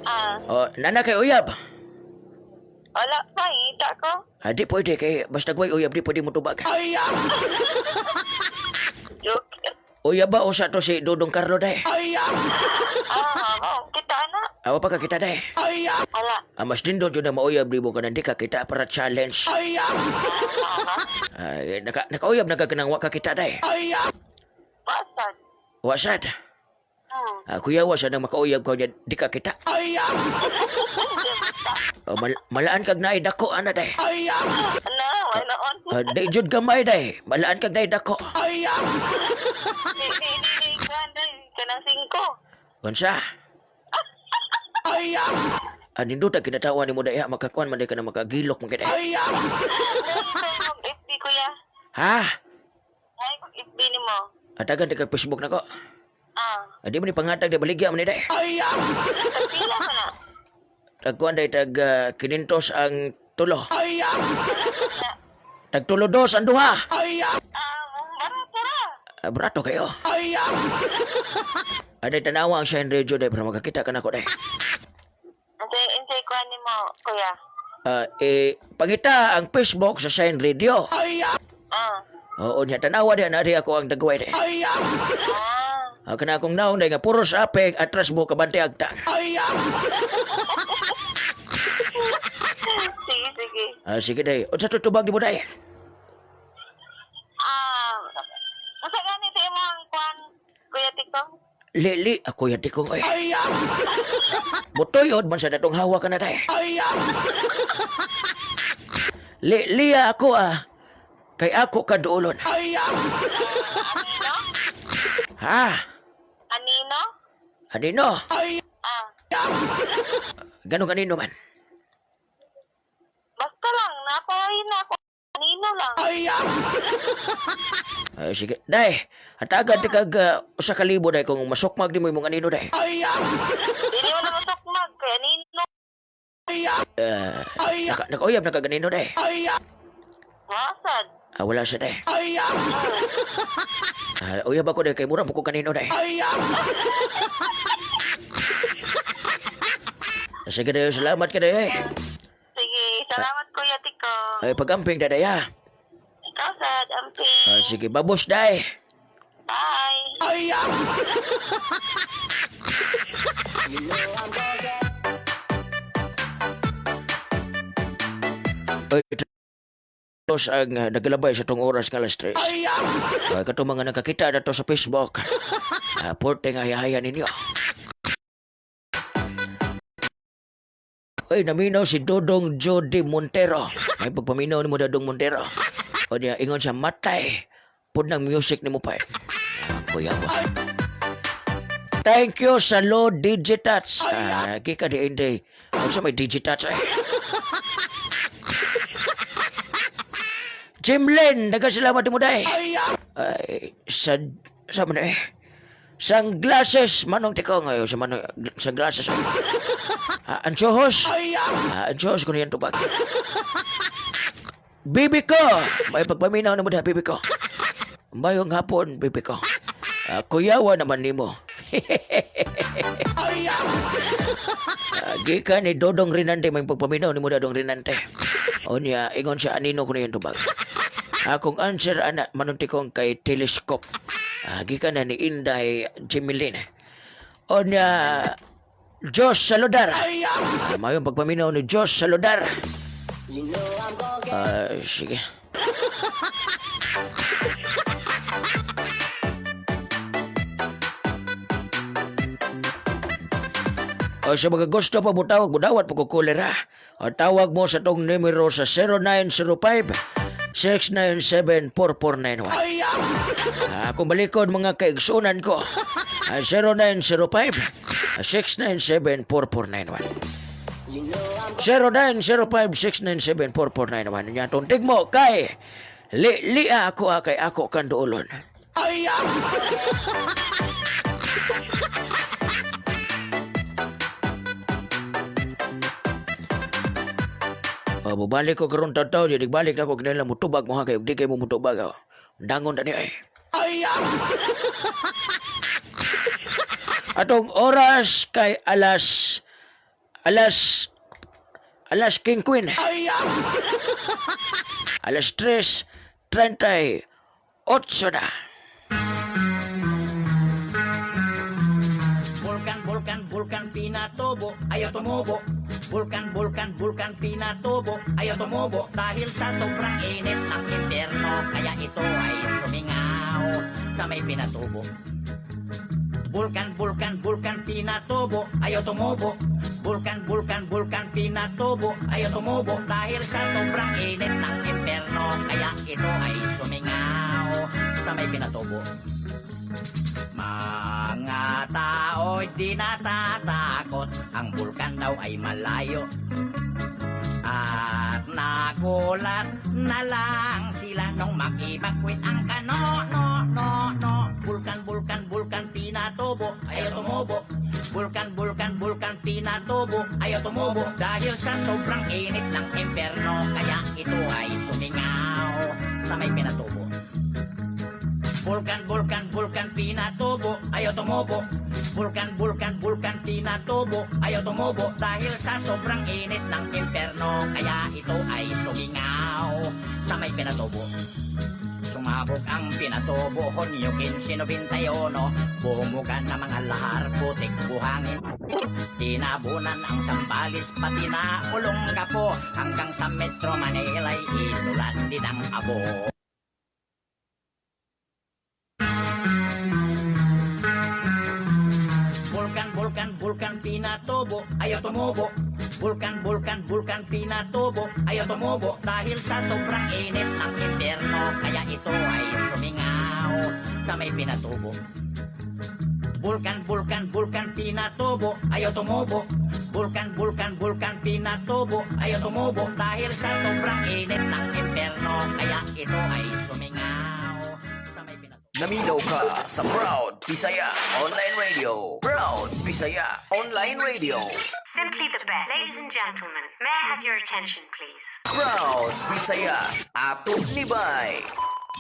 Ah, O, nana kay uyab. wala pa ita ko. Ah, di pwede kay basta gway uyab di pwede mo tubag. Joke. Uyab ba usa to si Dudong Carlo day? Ah, oh, kita na. Awa pa ka kita day. Wala. Ah, mas nindot yun na mauyab di mo kanan di ka kita para challenge. Ay, nakauyab na ka kanang wa ka kita day. Pasad. Wasad. Hmm. Ah, kuya wasad nang makauyab ko niya di ka kita. Oh, malaan kag naay dako ana day. Ano, wala on. Ah, di jud gamay day. Malaan kag naay dako. Di, di, di, di, kuan day. Kanang 5. Unsa? Ah, nindot ang kinatawa ni mo day ha, makakuan man day ka na makagilok man kay day. Ay, mag FB kuya. Ha? Ay, mag FB ni mo. Atagan di ka Facebook nako. Ah, Ah, di mo ni pangatag di baligya man ni day. tagpila ka na. Tagkuan day tag 500 ang tulo. Tag tulo dos ang duha. Ah, barato ra. Ah, barato kayo. Aday tanawa ang Shine Radio day para makakita ka nako day. Unsay, unsay kuan ni mo, kuya? Ah, eh, pangita ang Facebook sa Shine Radio. Ah. Oo niya tanawa diha na ako ang dagway day. Ah. Ah, kana akong naong day nga puros apek atras mo kabante agta. Sige, sige. Ah, sige day. Unsa tutubag di mo day? Ah, unsa gani ti imong kuan, Kuya Tikong? Lili, ako yan tikong oy. Mutuyod man sa datong hawa ka na day. Lilia ako ah. Kay ako ka duolon. Anino? Ha? Anino? Anino? Ah, Ganon anino man. basta lang, napahin na ako. Anino lang. Ay, sige. Day, hatagan ti kag 1,000 day kung masukmag di mo imong anino day. Dili mo na masukmag kay anino. Eh, nakauyab na kag anino day. Wasad. Ah, wala siya day. Ah, uyab ako day kay mura mo ko kanino day. Sige day, salamat ka day. Eh. Sige, salamat Kuya Tikong. Ay, pagamping day ha. Ikaw sad, amping. Ah, sige, babos day. Bye. Ay, tos ang naglabay sa tong oras nga alas 3. Ay, katong mga nakakita na to sa Facebook. Porte nga hayahayan ninyo. Ay, naminaw si Dodong Jody Montero. Ay, pagpaminaw ni mo Dodong Montero. O niya, ingon siya, matay. Pud ng music ni mo pa. Kuya ba? Thank you sa Lord Digitats. Ah, kika di hindi. Unsa may Digitats eh? Jim Lin, nagkasalamat mo day. Ay, sa man eh. Sunglasses, manong tiko ngayon sa manong sunglasses. Ah, anchohos. Ah, anchohos ko niyan tubag. Bibi ko, may pagpaminaw na mo da, bibi ko. Mayong hapon, bibi ko. Ah, kuyawa naman nimo. Ah, gikan ni Dodong Rinante, may pagpaminaw ni mo Dodong Rinante. O niya, ingon siya, anino ko niyan tubag. Akong answer, ana, manuntikong kay telescope. Ah, gikan na ni Inday Jimilin. O niya, Diyos Saludar. Ah, mayong pagpaminaw ni Diyos Saludar. Ah, sige. O sa mga gusto pa mutawag, mudawat pa ko kolera. O tawag mo sa tong numero sa 0905 697 4491. Kung balikod mga kaigsunan ko, 0905 697 4491. 0905-697-4491. Nya tong tigmo kay li lia ako ah, kay ako kan duolon. Oh, bubalik ko karon taw di balik na ko kinahanglan mutubag mo ha kay di kay mo mutubag oh. Dangon tani ay. Atong oras kay alas alas alas King Queen. Alas 3:38 na. Vulkan, vulkan, vulkan, Pinatubo, ayaw tumubo. Vulkan, vulkan, vulkan, Pinatubo, ayaw tumubo. Dahil sa sobrang init ng impyerno, kaya ito ay sumingaw sa may Pinatubo. Vulkan, vulkan, vulkan, Pinatubo, ayaw tumubo. Vulkan, vulkan, vulkan, Pinatubo, ayaw tumubo. Dahil sa sobrang init ng impyerno, kaya ito ay sumingaw sa may Pinatubo. Mga tao'y di natatakot, ang bulkan daw ay malayo. At nagulat na lang sila nung mag-evacuate ang kano, no, no, no. Bulkan, bulkan, bulkan, Pinatubo, ayaw tumubo. Bulkan, bulkan, bulkan, Pinatubo, ayaw tumubo. Dahil sa sobrang init ng impyerno, kaya ito ay sumingaw sa may Pinatubo. Vulkan, vulkan, vulkan, Pinatubo, ayaw tumubo. Vulkan, vulkan, vulkan, Pinatubo, ayaw tumubo. Dahil sa sobrang init ng impyerno, kaya ito ay sumingaw sa may Pinatubo. Sumabog ang Pinatubo, Hunyo 1591, bumuga na mga lahar, putik, buhangin. Tinabunan ang Zambales, pati na Olongapo, hanggang sa Metro Manila, itulan din ang abo. Vulkan, vulkan, vulkan, Pinatubo, ayaw tumubo. Vulkan, vulkan, vulkan, Pinatubo, ayaw tumubo. Dahil sa sobrang init ng impyerno, kaya ito ay sumingaw sa may Pinatubo. Vulkan, vulkan, vulkan, Pinatubo, ayaw tumubo. Vulkan, vulkan, vulkan, Pinatubo, ayaw tumubo. Dahil sa sobrang init ng impyerno, kaya ito ay sumingaw sa may Pinatubo. Naminaw ka sa Proud Bisaya Online Radio. Proud Bisaya Online Radio. Simply the best. Ladies and gentlemen, may I have your attention, please? Proud Bisaya. Atog Libay.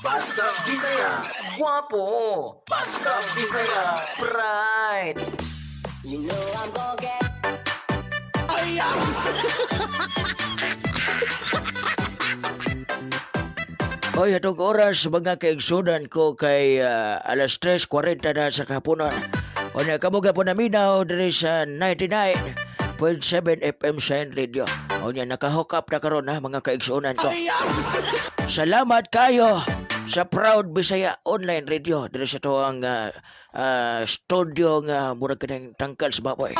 Basta Bisaya. Guwapo. Basta Bisaya. Pride. You know I'm gonna get. Hoy, atong oras mga kaigsunan ko kay alas 3:40 na sa kahaponan. O na kamo po naminaw diri sa 99.7 FM Shine Radio. O nya naka-hook up na karon ha mga kaigsunan ko. Salamat kayo sa Proud Bisaya Online Radio diri sa tuang studio nga murag kanang tangkal sa baboy.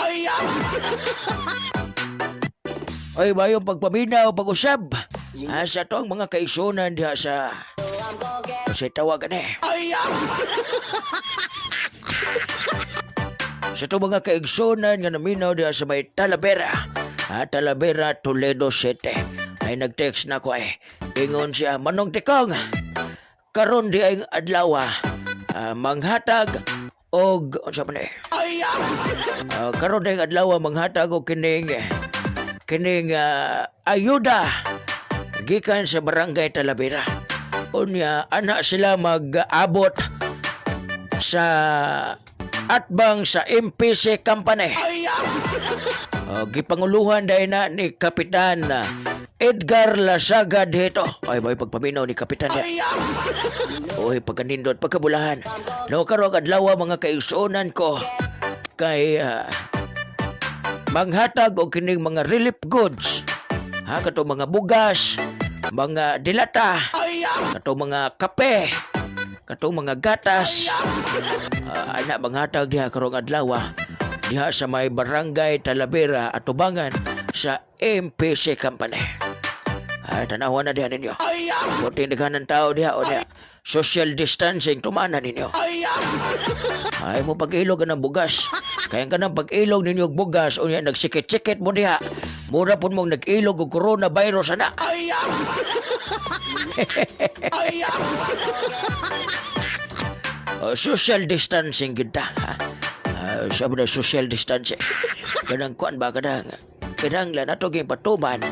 Oy, bayong pagpaminaw, pag-usab. Sa tuang mga kaigsunan diha sa kasi tawagan eh. Sa itong mga kaigsunan nga naminaw diha sa may Talavera. Ha, Talavera, Toledo City. Ay nag-text na ko eh. Ingon siya, Manong Tikong, karon di ay adlaw manghatag og unsa man eh. Karon di ay adlaw manghatag og kining kining ayuda gikan sa Barangay Talavera. Unya ana sila mag-abot sa atbang sa MPC Company. Oh, gipanguluhan dahil na ni Kapitan Edgar Lasaga dito. Ay, may pagpaminaw ni Kapitan niya. Oy, pagkanindot, pagkabulahan. No, karon adlaw mga kaigsuonan ko kay manghatag og kining mga relief goods. Ha, kato mga bugas, mga dilata, kato mga kape, kato mga gatas. Ana manghatag diha karong adlaw. Diha sa may Barangay Talavera, atubangan sa MPC Company. Ay, tanawa na diha ninyo. Buti daghan ng tao diha o diha. Social distancing, tumana ninyo. Ay mo pag-ilog ng bugas. Kaya ka ng pag-ilog ninyo og bugas, unya nagsikit-sikit mo diha. Mura pud mong nag-ilog og coronavirus ana. Social distancing kita. Ha? Sabi na social distancing. Kanang kuan ba kanang kinahanglan ato gyud patuman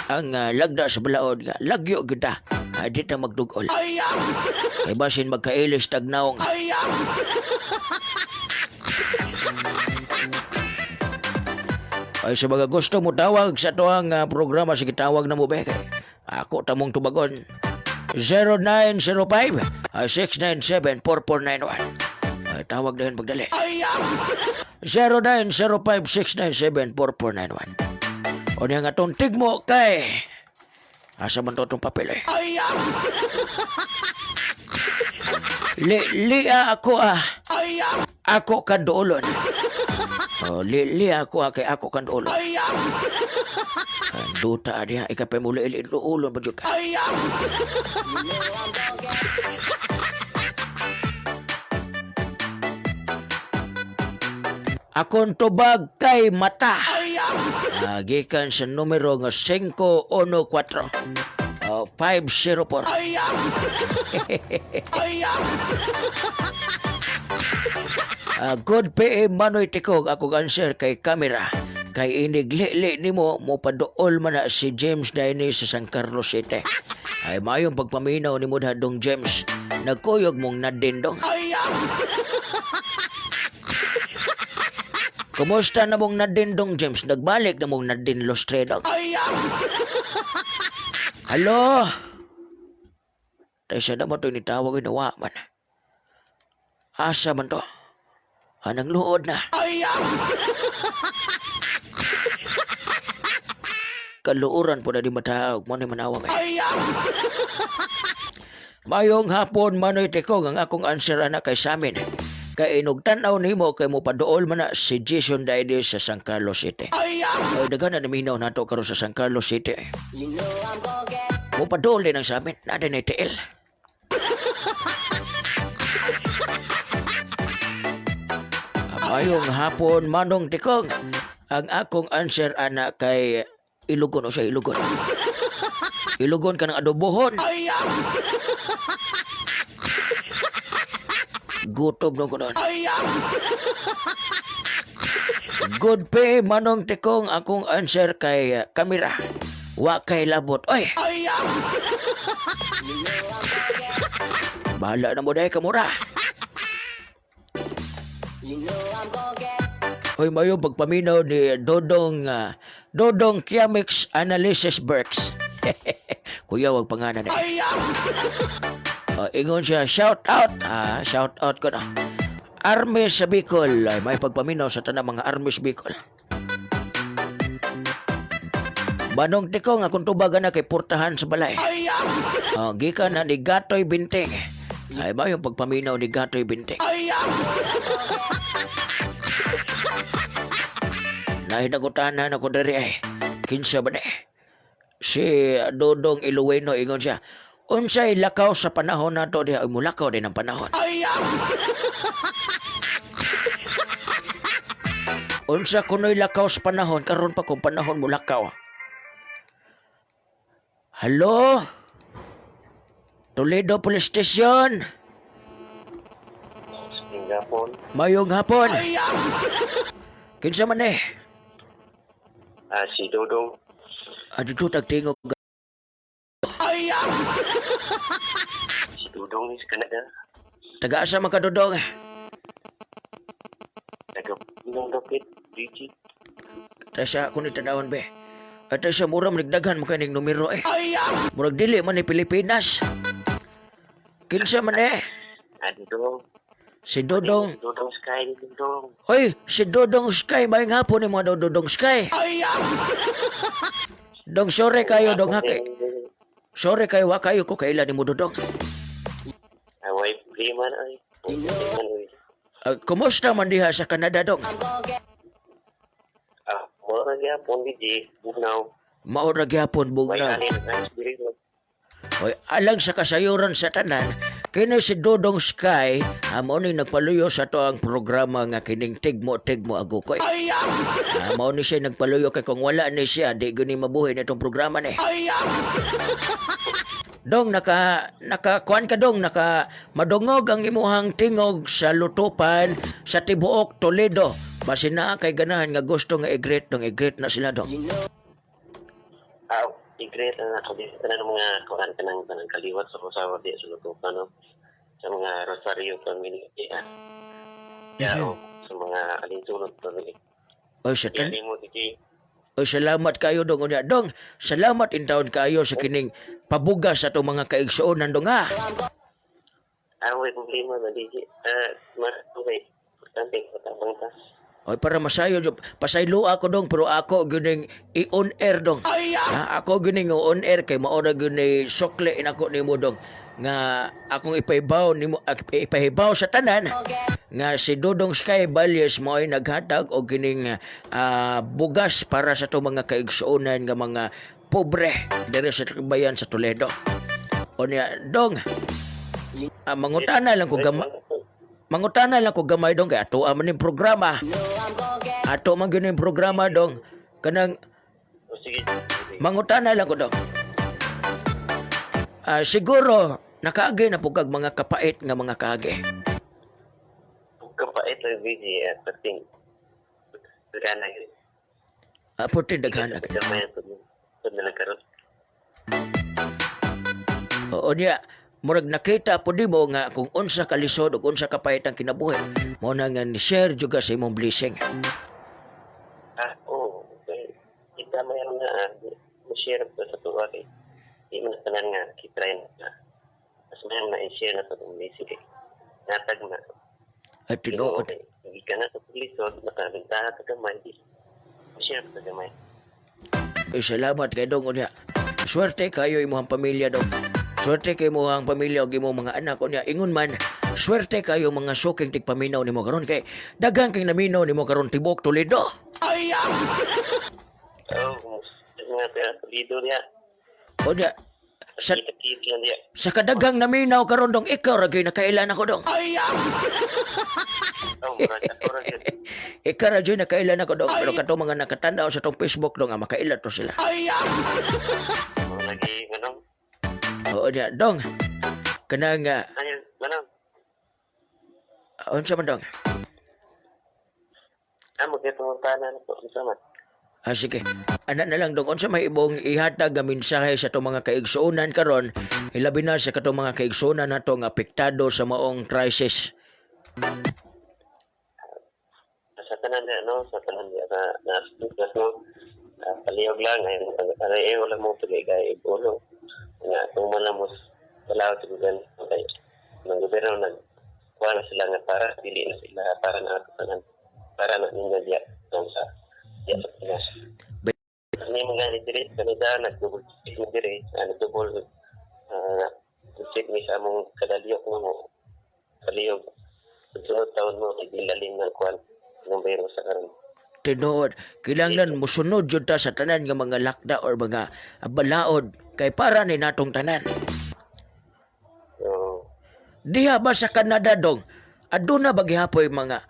ang lagda sa balaod nga lagyo kita. Di ta magdugol. Kay basin magkailis tag naong. Ay sa mga gusto mo tawag sa tuang programa, sige tawag na mo be. Kay ako tamong tubagon. 0905 697 4491. Ay, tawag na yun pagdali. 0905 697 4491. O niya nga tong tigmo kay asa man to tong papel eh. Li, lia ako ah. Ako kanduolon. Oh, li, lia ako ah, kay ako kanduolon. Duta diha ikapay muli ili duolon ba jud ka. Akong tubag kay mata. Gikan sa numero nga 514. Oh, 504. Good PM Manoy Tikog, ako answer kay camera. Kay iniglili nimo mo paduol man na si James Daini sa San Carlos City. Ay mayong pagpaminaw nimo dong James. Nagkuyog mong nadindong. Kumusta na mong nadindong James? Nagbalik na mong Nadine Lostredong. Halo? Tayo siya naman ito nitawag yung nawa man. Asa man to? Anang luod na. Kaluoran po na di matawag mo ni manawag ay. Mayong hapon Manoy Tikog, ang akong answer ana kay samin. Kay inog tan-aw nimo kay mo paduol man na si Jason Daide sa San Carlos City. Ay daghan na naminaw nato karon sa San Carlos City. You know I'm gonna get. Mo paduol din ang sa amin, na din tiil. Mayong hapon Manong Tikong. Ang akong answer ana kay Ilugon o siya Ilugon. Ilugon ka ng adobohon. Gutom nung kunon. Good pay Manong Tikong, akong answer kay kamera. Wa kay labot. Oy. Bahala na mo dahil kamura. You know I'm gonna get. Hoy, mayo pagpaminaw ni Dodong Dodong Kiamix Analysis Berks. Kuya, wag pangalan eh. Ingon siya, shout out. Shout out ko na. Army sa Bicol. Ay, may pagpaminaw sa tanang mga Army sa Bicol. Banong Tikong, akong tubagan na kay portahan sa balay. Gikan na ni Gatoy Binting. Ay ba yung pagpaminaw ni Gatoy Binting? Nahinagutan na ako diri ay. Kinsa ba ni? Si Dodong Iluweno, ingon siya. Unsay lakaw sa panahon nato diha? Ay, mulakaw din ang panahon. Unsa kuno'y lakaw sa panahon? Karon pa kung panahon mulakaw. Hello? Toledo Police Station. Singapore. Mayong hapon. Kinsa man eh? Si Dodong. Adto tagtingog. Si Dodong is Canada. Taga-asa man ka, Dodong? Taga Pinang Dapit, Digit. Tasa ako ni tanawon be. At sa mura manigdaghan mo kaning numero eh. Murag dili man ni Pilipinas. Kinsa man eh? Dodong. Si Dodong. Dodong Sky, Dodong. Hoy, si Dodong Sky, may hapon ni mga Dodong Sky. Dong, sorry kayo, Dong Haki. Sorry kayo, wa kayo ko kailan ni mo Dodong. Away, free man ay. Man ay. Kumusta man diha sa Canada, dong? Ah, mo ra gyapon, DJ. Bugnaw. Mao ra gyapon, May bugnaw. alin ang diri. Oy, alang sa kasayuran sa tanan, kini si Dodong Sky, mao ni nagpaluyo sa to ang programa nga kining Tigmo Tigmo Agukoy. Mao ni siya nagpaluyo kay kung wala ni siya, di gani mabuhi na itong programa ni. Dong, naka naka kuan ka, dong, naka madungog ang imuhang tingog sa lutupan sa tibuok Toledo. Basin naa kay ganahan nga gusto nga i-greet, dong, i-greet na sila, dong. Ah, i-greet na ako dito tanan ng mga kuan kanang kanang kaliwat sa usawa di sa lutupan, no. Sa mga Rosario family. Yeah. Yeah, oh, sa mga Alinsunod family. Oy, sa Yeah, mo, DJ. Oy, salamat kayo, dong. Unya, dong, salamat intawon kayo sa kining pabugas sa atong mga kaigsuonan, dong, ha. Ah, may problema na, DJ. Ah, mas okay. Importante katabang ta. Oy, para masayo jud, pasaylo ako, dong, pero ako gining i-on air, dong. Ha, ako gining on air kay mao ra gyud ni sukli nako nimo, dong, nga akong ipahibaw nimo, ipahibaw sa tanan nga si Dodong Sky Valles mo ay naghatag og kining bugas para sa atong mga kaigsuonan nga mga pobre diri sa bayan sa Toledo. Unya, dong, mangutana lang ko gamay, dong, kay ato man ning programa. Ato man gyud ning programa, dong. Kanang O, sige. mangutana lang ko, dong. Siguro nakaagi na pud kag mga kapait nga mga kaagi. Kapait lang, DJ. At pating. Gana yun. Puti daghan. Gamay ang pud na lang karon. Oo niya, murag nakita po nimo nga kung unsa kalisod ug unsa kapait ang kinabuhi. Mao na nga ni share juga sa imong blessing. Ah, oo. Okay. Kita mo yan nga, mo-share ko sa tuwa kay. Di mo na tanan nga, kitry na. Mas mayan na i-share na sa itong basic eh. Natag na. At tinuod. Okay. Hindi ka na sa paglisod, makabentaha ka gamay. Di. Mo-share sa gamay. Eh, salamat kay dong, unya. Swerte kayo imong pamilya, dong. Swerte kay imong pamilya ug imong mga anak, unya. Ingon man, swerte kayo mga suking tigpaminaw nimo karon kay daghan kay naminaw nimo karon tibuok Toledo. Oh, mga pera Toledo niya. Unya sa Kita-kita lang niya. sa kadaghang naminaw karon, dong, ikaw ra gyud nakailan ako, dong. Oh, murag ako ra gyud. Ikaw ra gyud nakailan ako, dong, pero kato mga nakatanaw sa tong Facebook, dong, makaila to sila. Mga lagi, manong. Oo niya, dong. Kanang Ayun, manong. unsa man, dong? Ah, magkatungtanan na po. Unsa man? Ah, sige. Ana na lang, dong, unsa may ibong ihatag nga mensahe sa atong mga kaigsuonan karon, hilabi na sa katong mga kaigsuonan nato nga apektado sa maong crisis? Sa tanan niya, no? Sa tanan niya, na, na, na, no? Ah, paliyog lang, ay, aray, eh, wala mo pagigay, ulo. Nga, kung man mo, wala sa gobyerno, kay, ng gobyerno, nag, kuha na sila nga para, dili na sila, para na ato tanan, para na ninyo diya, nang sa, diya sa Pinas. Ano yung mga diri, kanida, nag-double check ni diri, nag-double, check ni sa among kadaliyok mo, kaliyog, sunod taon mo, igilalim ng kuan, ng bayro sa karon. Tinuod, kinahanglan mosunod jud ta sa tanan nga mga lakda or mga balaod kay para ni natong tanan. So, Diha ba sa Canada, dong? Aduna ba gihapoy mga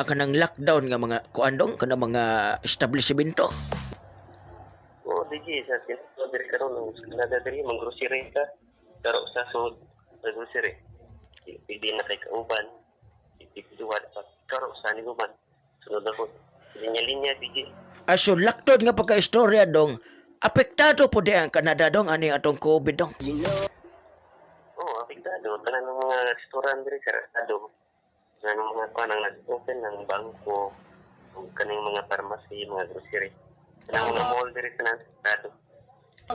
kanang lockdown nga mga kuan, dong, kanang mga establishmento? Oo, di sa tinto diri karon ang sa Canada diri mang grocery ka. Pero sa sud sa grocery. Pwede na kay kauban. Pwede pa. Karo sa ni uban. Sunod ako. Linya-linya di. Aso laktod nga pagka-istorya, dong, apektado po di ang Canada, dong, ani atong COVID, dong? Oo, apektado. Tanan ng mga restaurant diri sarado. Tanan ng mga kuan ang nag-open ng bangko, ug kaning mga pharmacy, mga grocery. Tanan mga mall diri tanan sarado.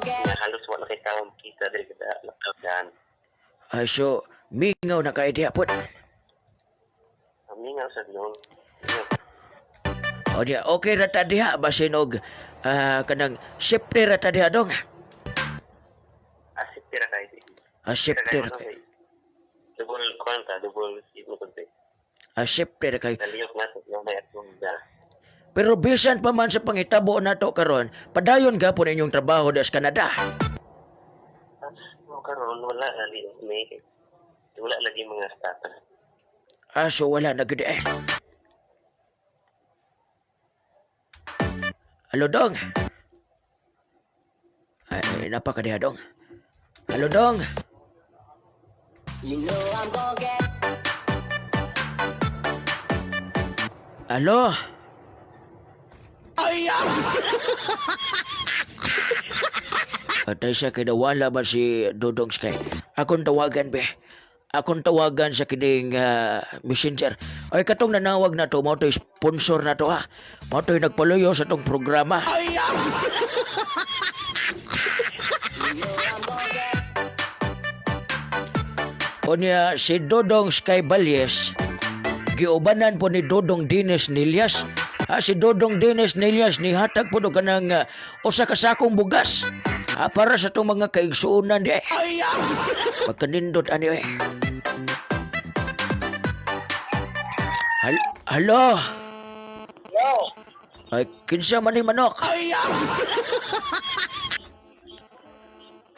Nga halos wala kay tawo makita diri kada lockdown. Aso mingaw na kay diha pod. Mingaw sa noon. O diya, okay ra ta diha basin og kanang safety ra ta diha, dong. Asip tira kay. Safety ra kay. Double kwanta, double seat mo kunti. Ah, safety ra kayo. Naliyok na sa may atunda. Pero bisan pa man sa pangitabo nato karon, padayon gapon inyong trabaho das Canada. Mo karon wala naliyok may. Wala lagi mga status. Ah, so wala na gid eh. Halo dong. Ay, napakadiha dong. Halo dong. You know I'm gonna get. Halo. Patay siya kay nawala ba si Dodong Sky. Akong tawagan be. Akong tawagan sa kining messenger. Ay katong nanawag na to, mao to'y sponsor na to ha. Mao to'y nagpaluyo sa tong programa. Unya si Dodong Sky Balyes giubanan po ni Dodong Dines Nilias. Ha, si Dodong Dines Nilias nihatag po do kanang usa ka sakong bugas. Ha, para sa itong mga kaigsuonan di. Pagkanindot ani eh. Halo. Yo. Ay, kinsa man ni manok?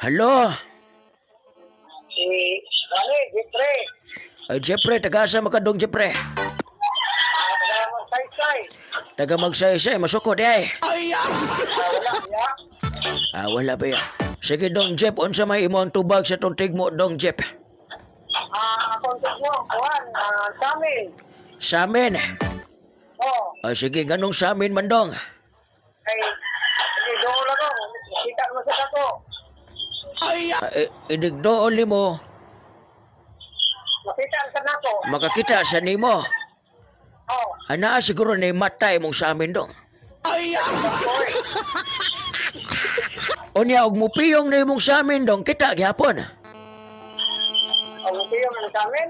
Halo. Si Rani, Jeffrey. Ay, Jeffrey, taga-asa makadong Jeffrey? Taga Magsaysay. Taga magsaysay, masukod eh. Wala niya. Ah, wala ba yan? Sige, Dong Jeff, unsa may imo ang tubag sa tong tigmo, Dong Jeff? Akong mo, kuan, sa amin. Sa amin. Oh, Ah, sige, ganong sa amin man, Dong? ay, hindi, doon ako. Kita mo sa ako. Ah, inigdool nimo, Makita ang sa nako. Makakita sa nimo. Oh, Anaa siguro ni matay mong sa amin, Dong. oy. Unya, og mupiyong na imong sa amin, Dong, kita gihapon. Ang upiyong ang sa amin.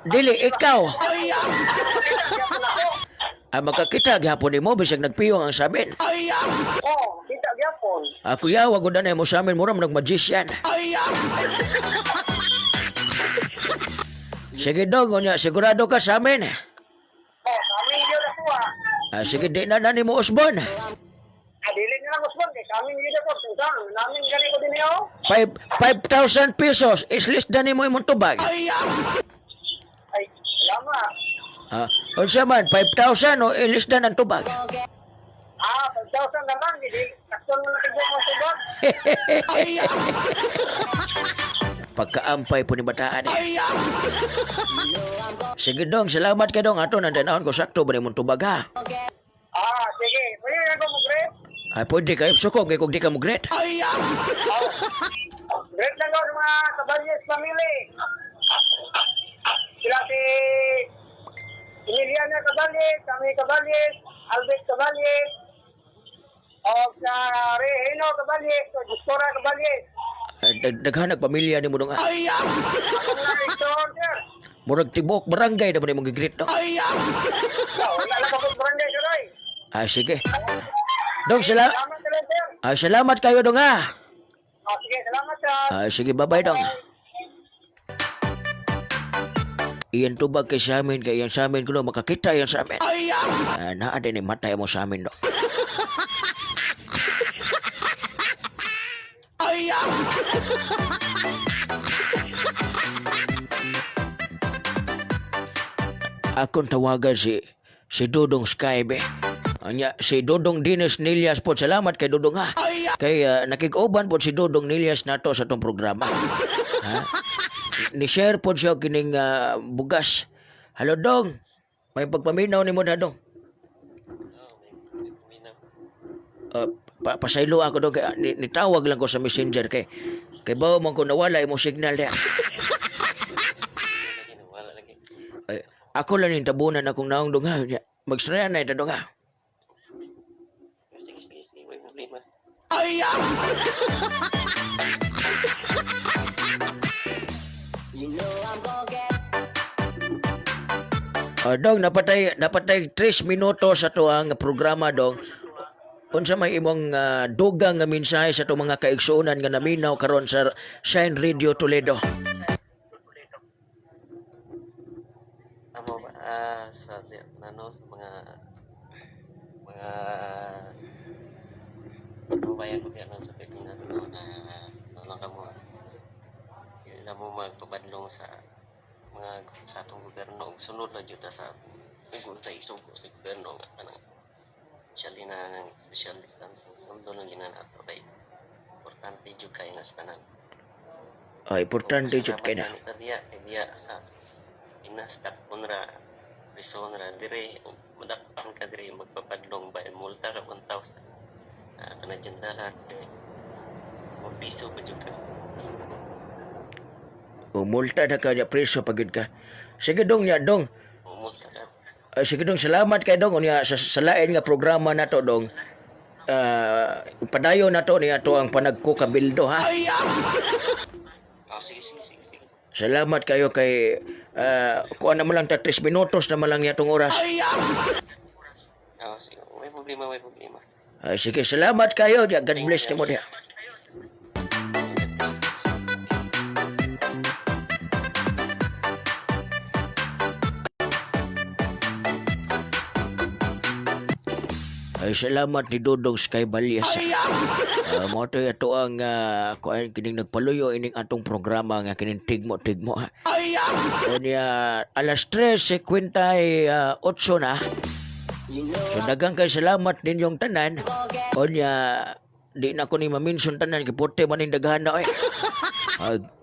Dili, ikaw. Makita gyapon ako. Ah, makakita gihapon nimo bisag nagpiyong ang sa amin. Oh, kita gyapon. Ako ya, wag na mo sa amin, mura man nag-magician. Sige dong, unya, sigurado ka sa amin. Oh, sa amin gyud ako ah. Ah, sige, di na na ni mo usbon. Dili na lang usbon kay sa amin gyud ako. Tunta, namin gani ko dinhi oh. 5,000 pesos, islis na nimo imong tubag. Ay, salamat. Ah, unsa man, 5,000 o ilis na ng tubag. Ah, 5,000 na lang. Hindi, takson mo na kay mo tubag. Pagkaampay po ni bataan eh. Sige dong, salamat kay dong. Ato nang tanawon ko sakto ba nimong tubag ha? Ah, sige. Pwede na ko mag-greet. Ay, pwede kayo suko, kay kung di ka mo great. Great lang ko sa mga Caballes family. Sila si Emiliana Caballes, Sammy Caballes, Albert Caballes, o sa Regino Caballes, o Justora Caballes. Ay, daghan pamilya ni mo dong ha. Ako na Hector, sir. Murag tibok barangay na ba nimong gigreet dong? So, wala lang ako barangay, sir. Ay. Ah, sige. Dong, sala Salamat sir, sir. ah, salamat kayo dong ha. Ah, sige, salamat, sir. Ah, sige, bye-bye dong. Iyan tubag kay sa amin, kay iyan sa amin kuno makakita iyan sa amin. Ah, naa din ni matay mo sa amin dong. Akong tawagan si si Dodong Skybe. Anya, si Dodong Dines Nilias po. Salamat kay Dodong ha. Kay nakig-uban po si Dodong Nilias nato sa tong programa. Ha? Ni-share po siya kining bugas. Halo Dong. May pagpaminaw ni mo na Dong. Pasaylo ako dong kay nitawag lang ko sa messenger kay kay bawo man ko nawala imong signal diha. Wala lagi. Ay, ako lang yung tabunan akong naong dong ha. Magstorya na ito dong ha. Sige, sige, sige. May problema. You know I'm gonna get. Ah, dong, napatay napatay 3 minuto sa tuang programa dong. Unsa may imong dugang nga mensahe sa atong mga kaigsuonan nga naminaw karon sa Shine Radio Toledo? Amo ba? Mga kababayan ko diyan sa Pilipinas, no, na ano lang kamo, dili na mo magpabadlong sa mga sa atong gobyerno ug sunod lang jud ta sa ug unsay isugo sa gobyerno nga kanang especially na ng social distancing. Sundon lang gyud na nato kay importante jud kay na sa tanan. Ay, importante jud Pasalamat kay na. gani ta diya kay diya sa Pinas dakpon ra, prison ra. Dire madakpan ka dire, magpapadlong ba, multa ka 1,000 Canadian dollar eh, o piso pa jud ka. O multa na ka niya, preso pagid ka. Sige dong niya dong. O multa ka. Ay, sige dong, salamat kay dong unya sa lain nga programa nato dong. Padayon nato niya to ang panagkukabildo ha. Oh, sige sige sige sige. Salamat kayo kay kuan na mo lang ta 3 minutos na man lang niya tong oras. Oh, sige, may problema, may problema. Ay, sige, salamat kayo. Diya. God bless nimo diya. Ay, salamat ni Dodong Sky Balyas. Mo to ato ang kuan kining nagpaluyo ining atong programa nga kining tigmo-tigmo ha. Unya alas 3:58 na. So daghang kay salamat ninyong tanan. Unya di na ko ni maminson tanan kay puti man ning daghan na oy.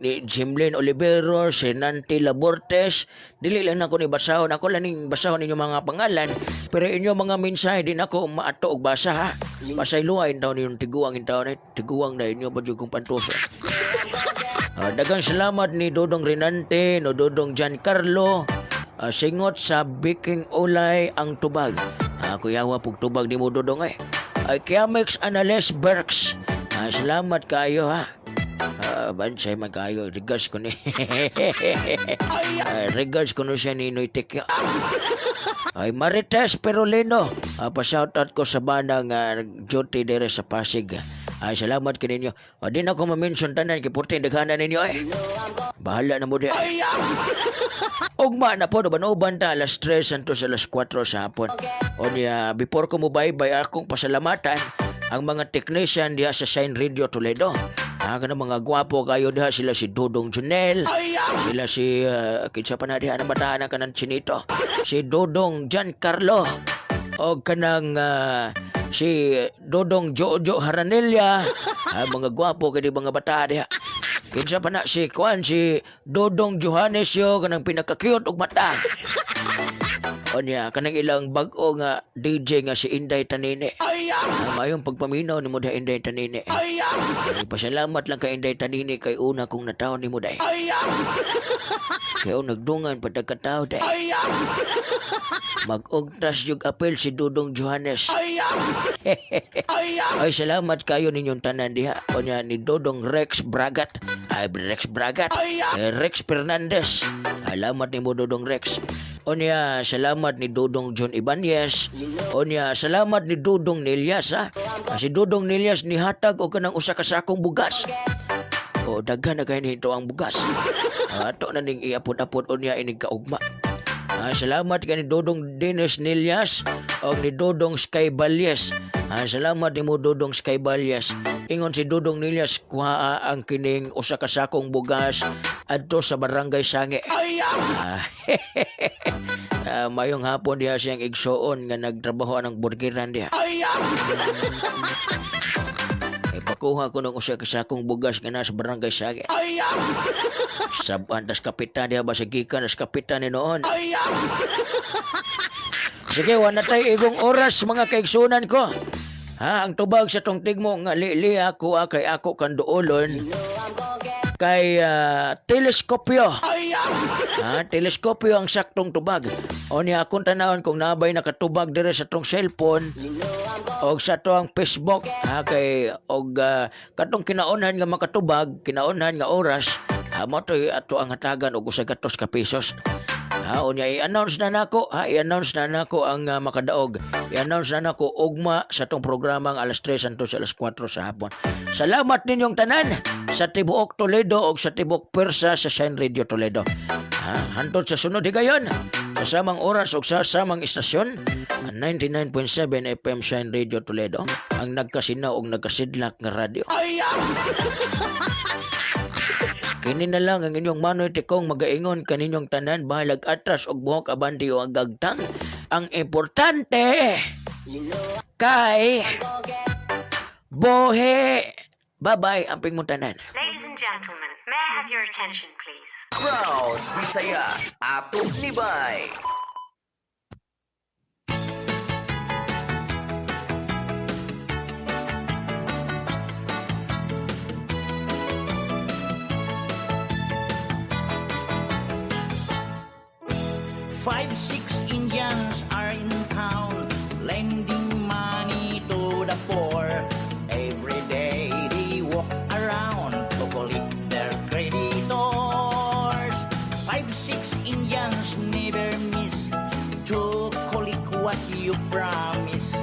Ni Jimlyn Olivero, si Nanti Labortes, dili lang nako ni basahon. Ako lang ning basahon inyong mga pangalan, pero inyong mga mensahe di nako maato og basa ha. Pasayloa in taon inyong tiguang in taon eh. Tiguang na inyo pa jud kong pantuso. Daghang salamat ni Dodong Renante, no Dodong Giancarlo. Singot sa Biking Ulay ang tubag. Kuyawa pug tubag ni mo Dodong eh. Ay Kiamex Anales Berks. Salamat kayo ha. Bansay man kayo. Regards ko ni. Regards ko no siya ni Noy Tekyo. Ay Marites Perolino. Pa-shoutout ko sa banang duty dire sa Pasig. Ay salamat kininyo. O di na ko ma-mention tanan kay purti daghanan ninyo eh. Bahala na mo di. Ugma na po, uban-uban ta alas 3 anto sa alas 4 sa hapon. O niya, before ko mo bye-bye, akong pasalamatan ang mga technician diha sa Shine Radio Toledo. Kanang mga gwapo kayo diha, sila si Dodong Junel, sila si, kinsa pa na diha na bataan na kanang chinito, si Dodong Giancarlo, o kanang si Dodong Jojo Haranilla, mga gwapo kay di mga bata diha. Kinsa pa na si Kwan, si Dodong Johannes yo, kanang pinaka-cute og mata. O niya, kanang ilang bag-o nga DJ nga si Inday Tanini. Mayong pagpaminaw ni mo diha Inday Tanini. Ay, pasalamat lang kay Inday Tanini kay una kong nataon ni mo dai. Kay nagdungan patagkatao dai. Mag-ugtas yung apel si Dudong Johannes. Ay, salamat kayo ninyong tanan diha. O niya, ni Dodong Rex Bragat. Ay, Rex Bragat. Eh, Rex Fernandez. Salamat ni mo, Dodong Rex. O niya, salamat ni Dodong John Ibanez. O niya, salamat ni Dodong Nelias, ha. Si Dodong Nelias nihatag og kanang usa ka sakong bugas. O, daghan na kayo nito ang bugas. Ato na ning iapod-apod o niya inig kaugma. Salamat kay ni Dodong Dennis Nelias o ni Dodong Sky Balyes. Salamat ni mo Dodong Sky Balyes. Ingon si Dodong Nelias kuha ang kining usa ka sakong bugas adto sa Barangay Sange. Mayong hapon diha siyang igsuon nga nagtrabaho ang burgeran diha. Pakuha ko ng usa ka sakong bugas nga nasa Barangay Sange. Saban tas kapitan diha ba sa gikan tas kapitan ni noon. Sige, wala tayo igong oras mga kaigsunan ko. Ha, ang tubag sa tong tigmo nga lili ako kay ako kanduolon kay teleskopyo. Ha, teleskopyo ang saktong tubag. O niya akong tanawon kung nabay nakatubag dire sa tong cellphone og sa to ang Facebook ha kay og katong kinaunhan nga makatubag, kinaunhan nga oras, ha mo to'y ato ang hatagan og usa ka ka pesos. Ha, unya i-announce na nako, ha, i-announce na nako ang makadaog. I-announce na nako ugma sa tong programang alas 3 anto sa alas 4 sa hapon. Salamat ninyong tanan sa tibuok Toledo og sa tibuok Persa sa Shine Radio Toledo. Ha, hantod sa sunod higayon. Sa samang oras ug sa samang istasyon, ang 99.7 FM Shine Radio Toledo, ang nagkasinaw og nagkasidlak nga radyo. Kini na lang ang inyong manoy tikong magaingon kaninyong tanan, bahalag atras og buhok abandi o ang gagtang. Ang importante kay buhi. Bye-bye, amping mong tanan. Ladies and gentlemen, may I have your attention, please? Proud Bisaya, atop ni Bay. Five, six Indians are in town, lending money to the poor. Every day they walk around to collect their creditors. Five, six Indians never miss to collect what you promise.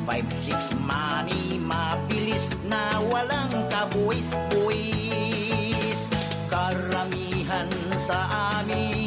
Five, six money mabilis na walang kabuwis-buwis. Karamihan sa amin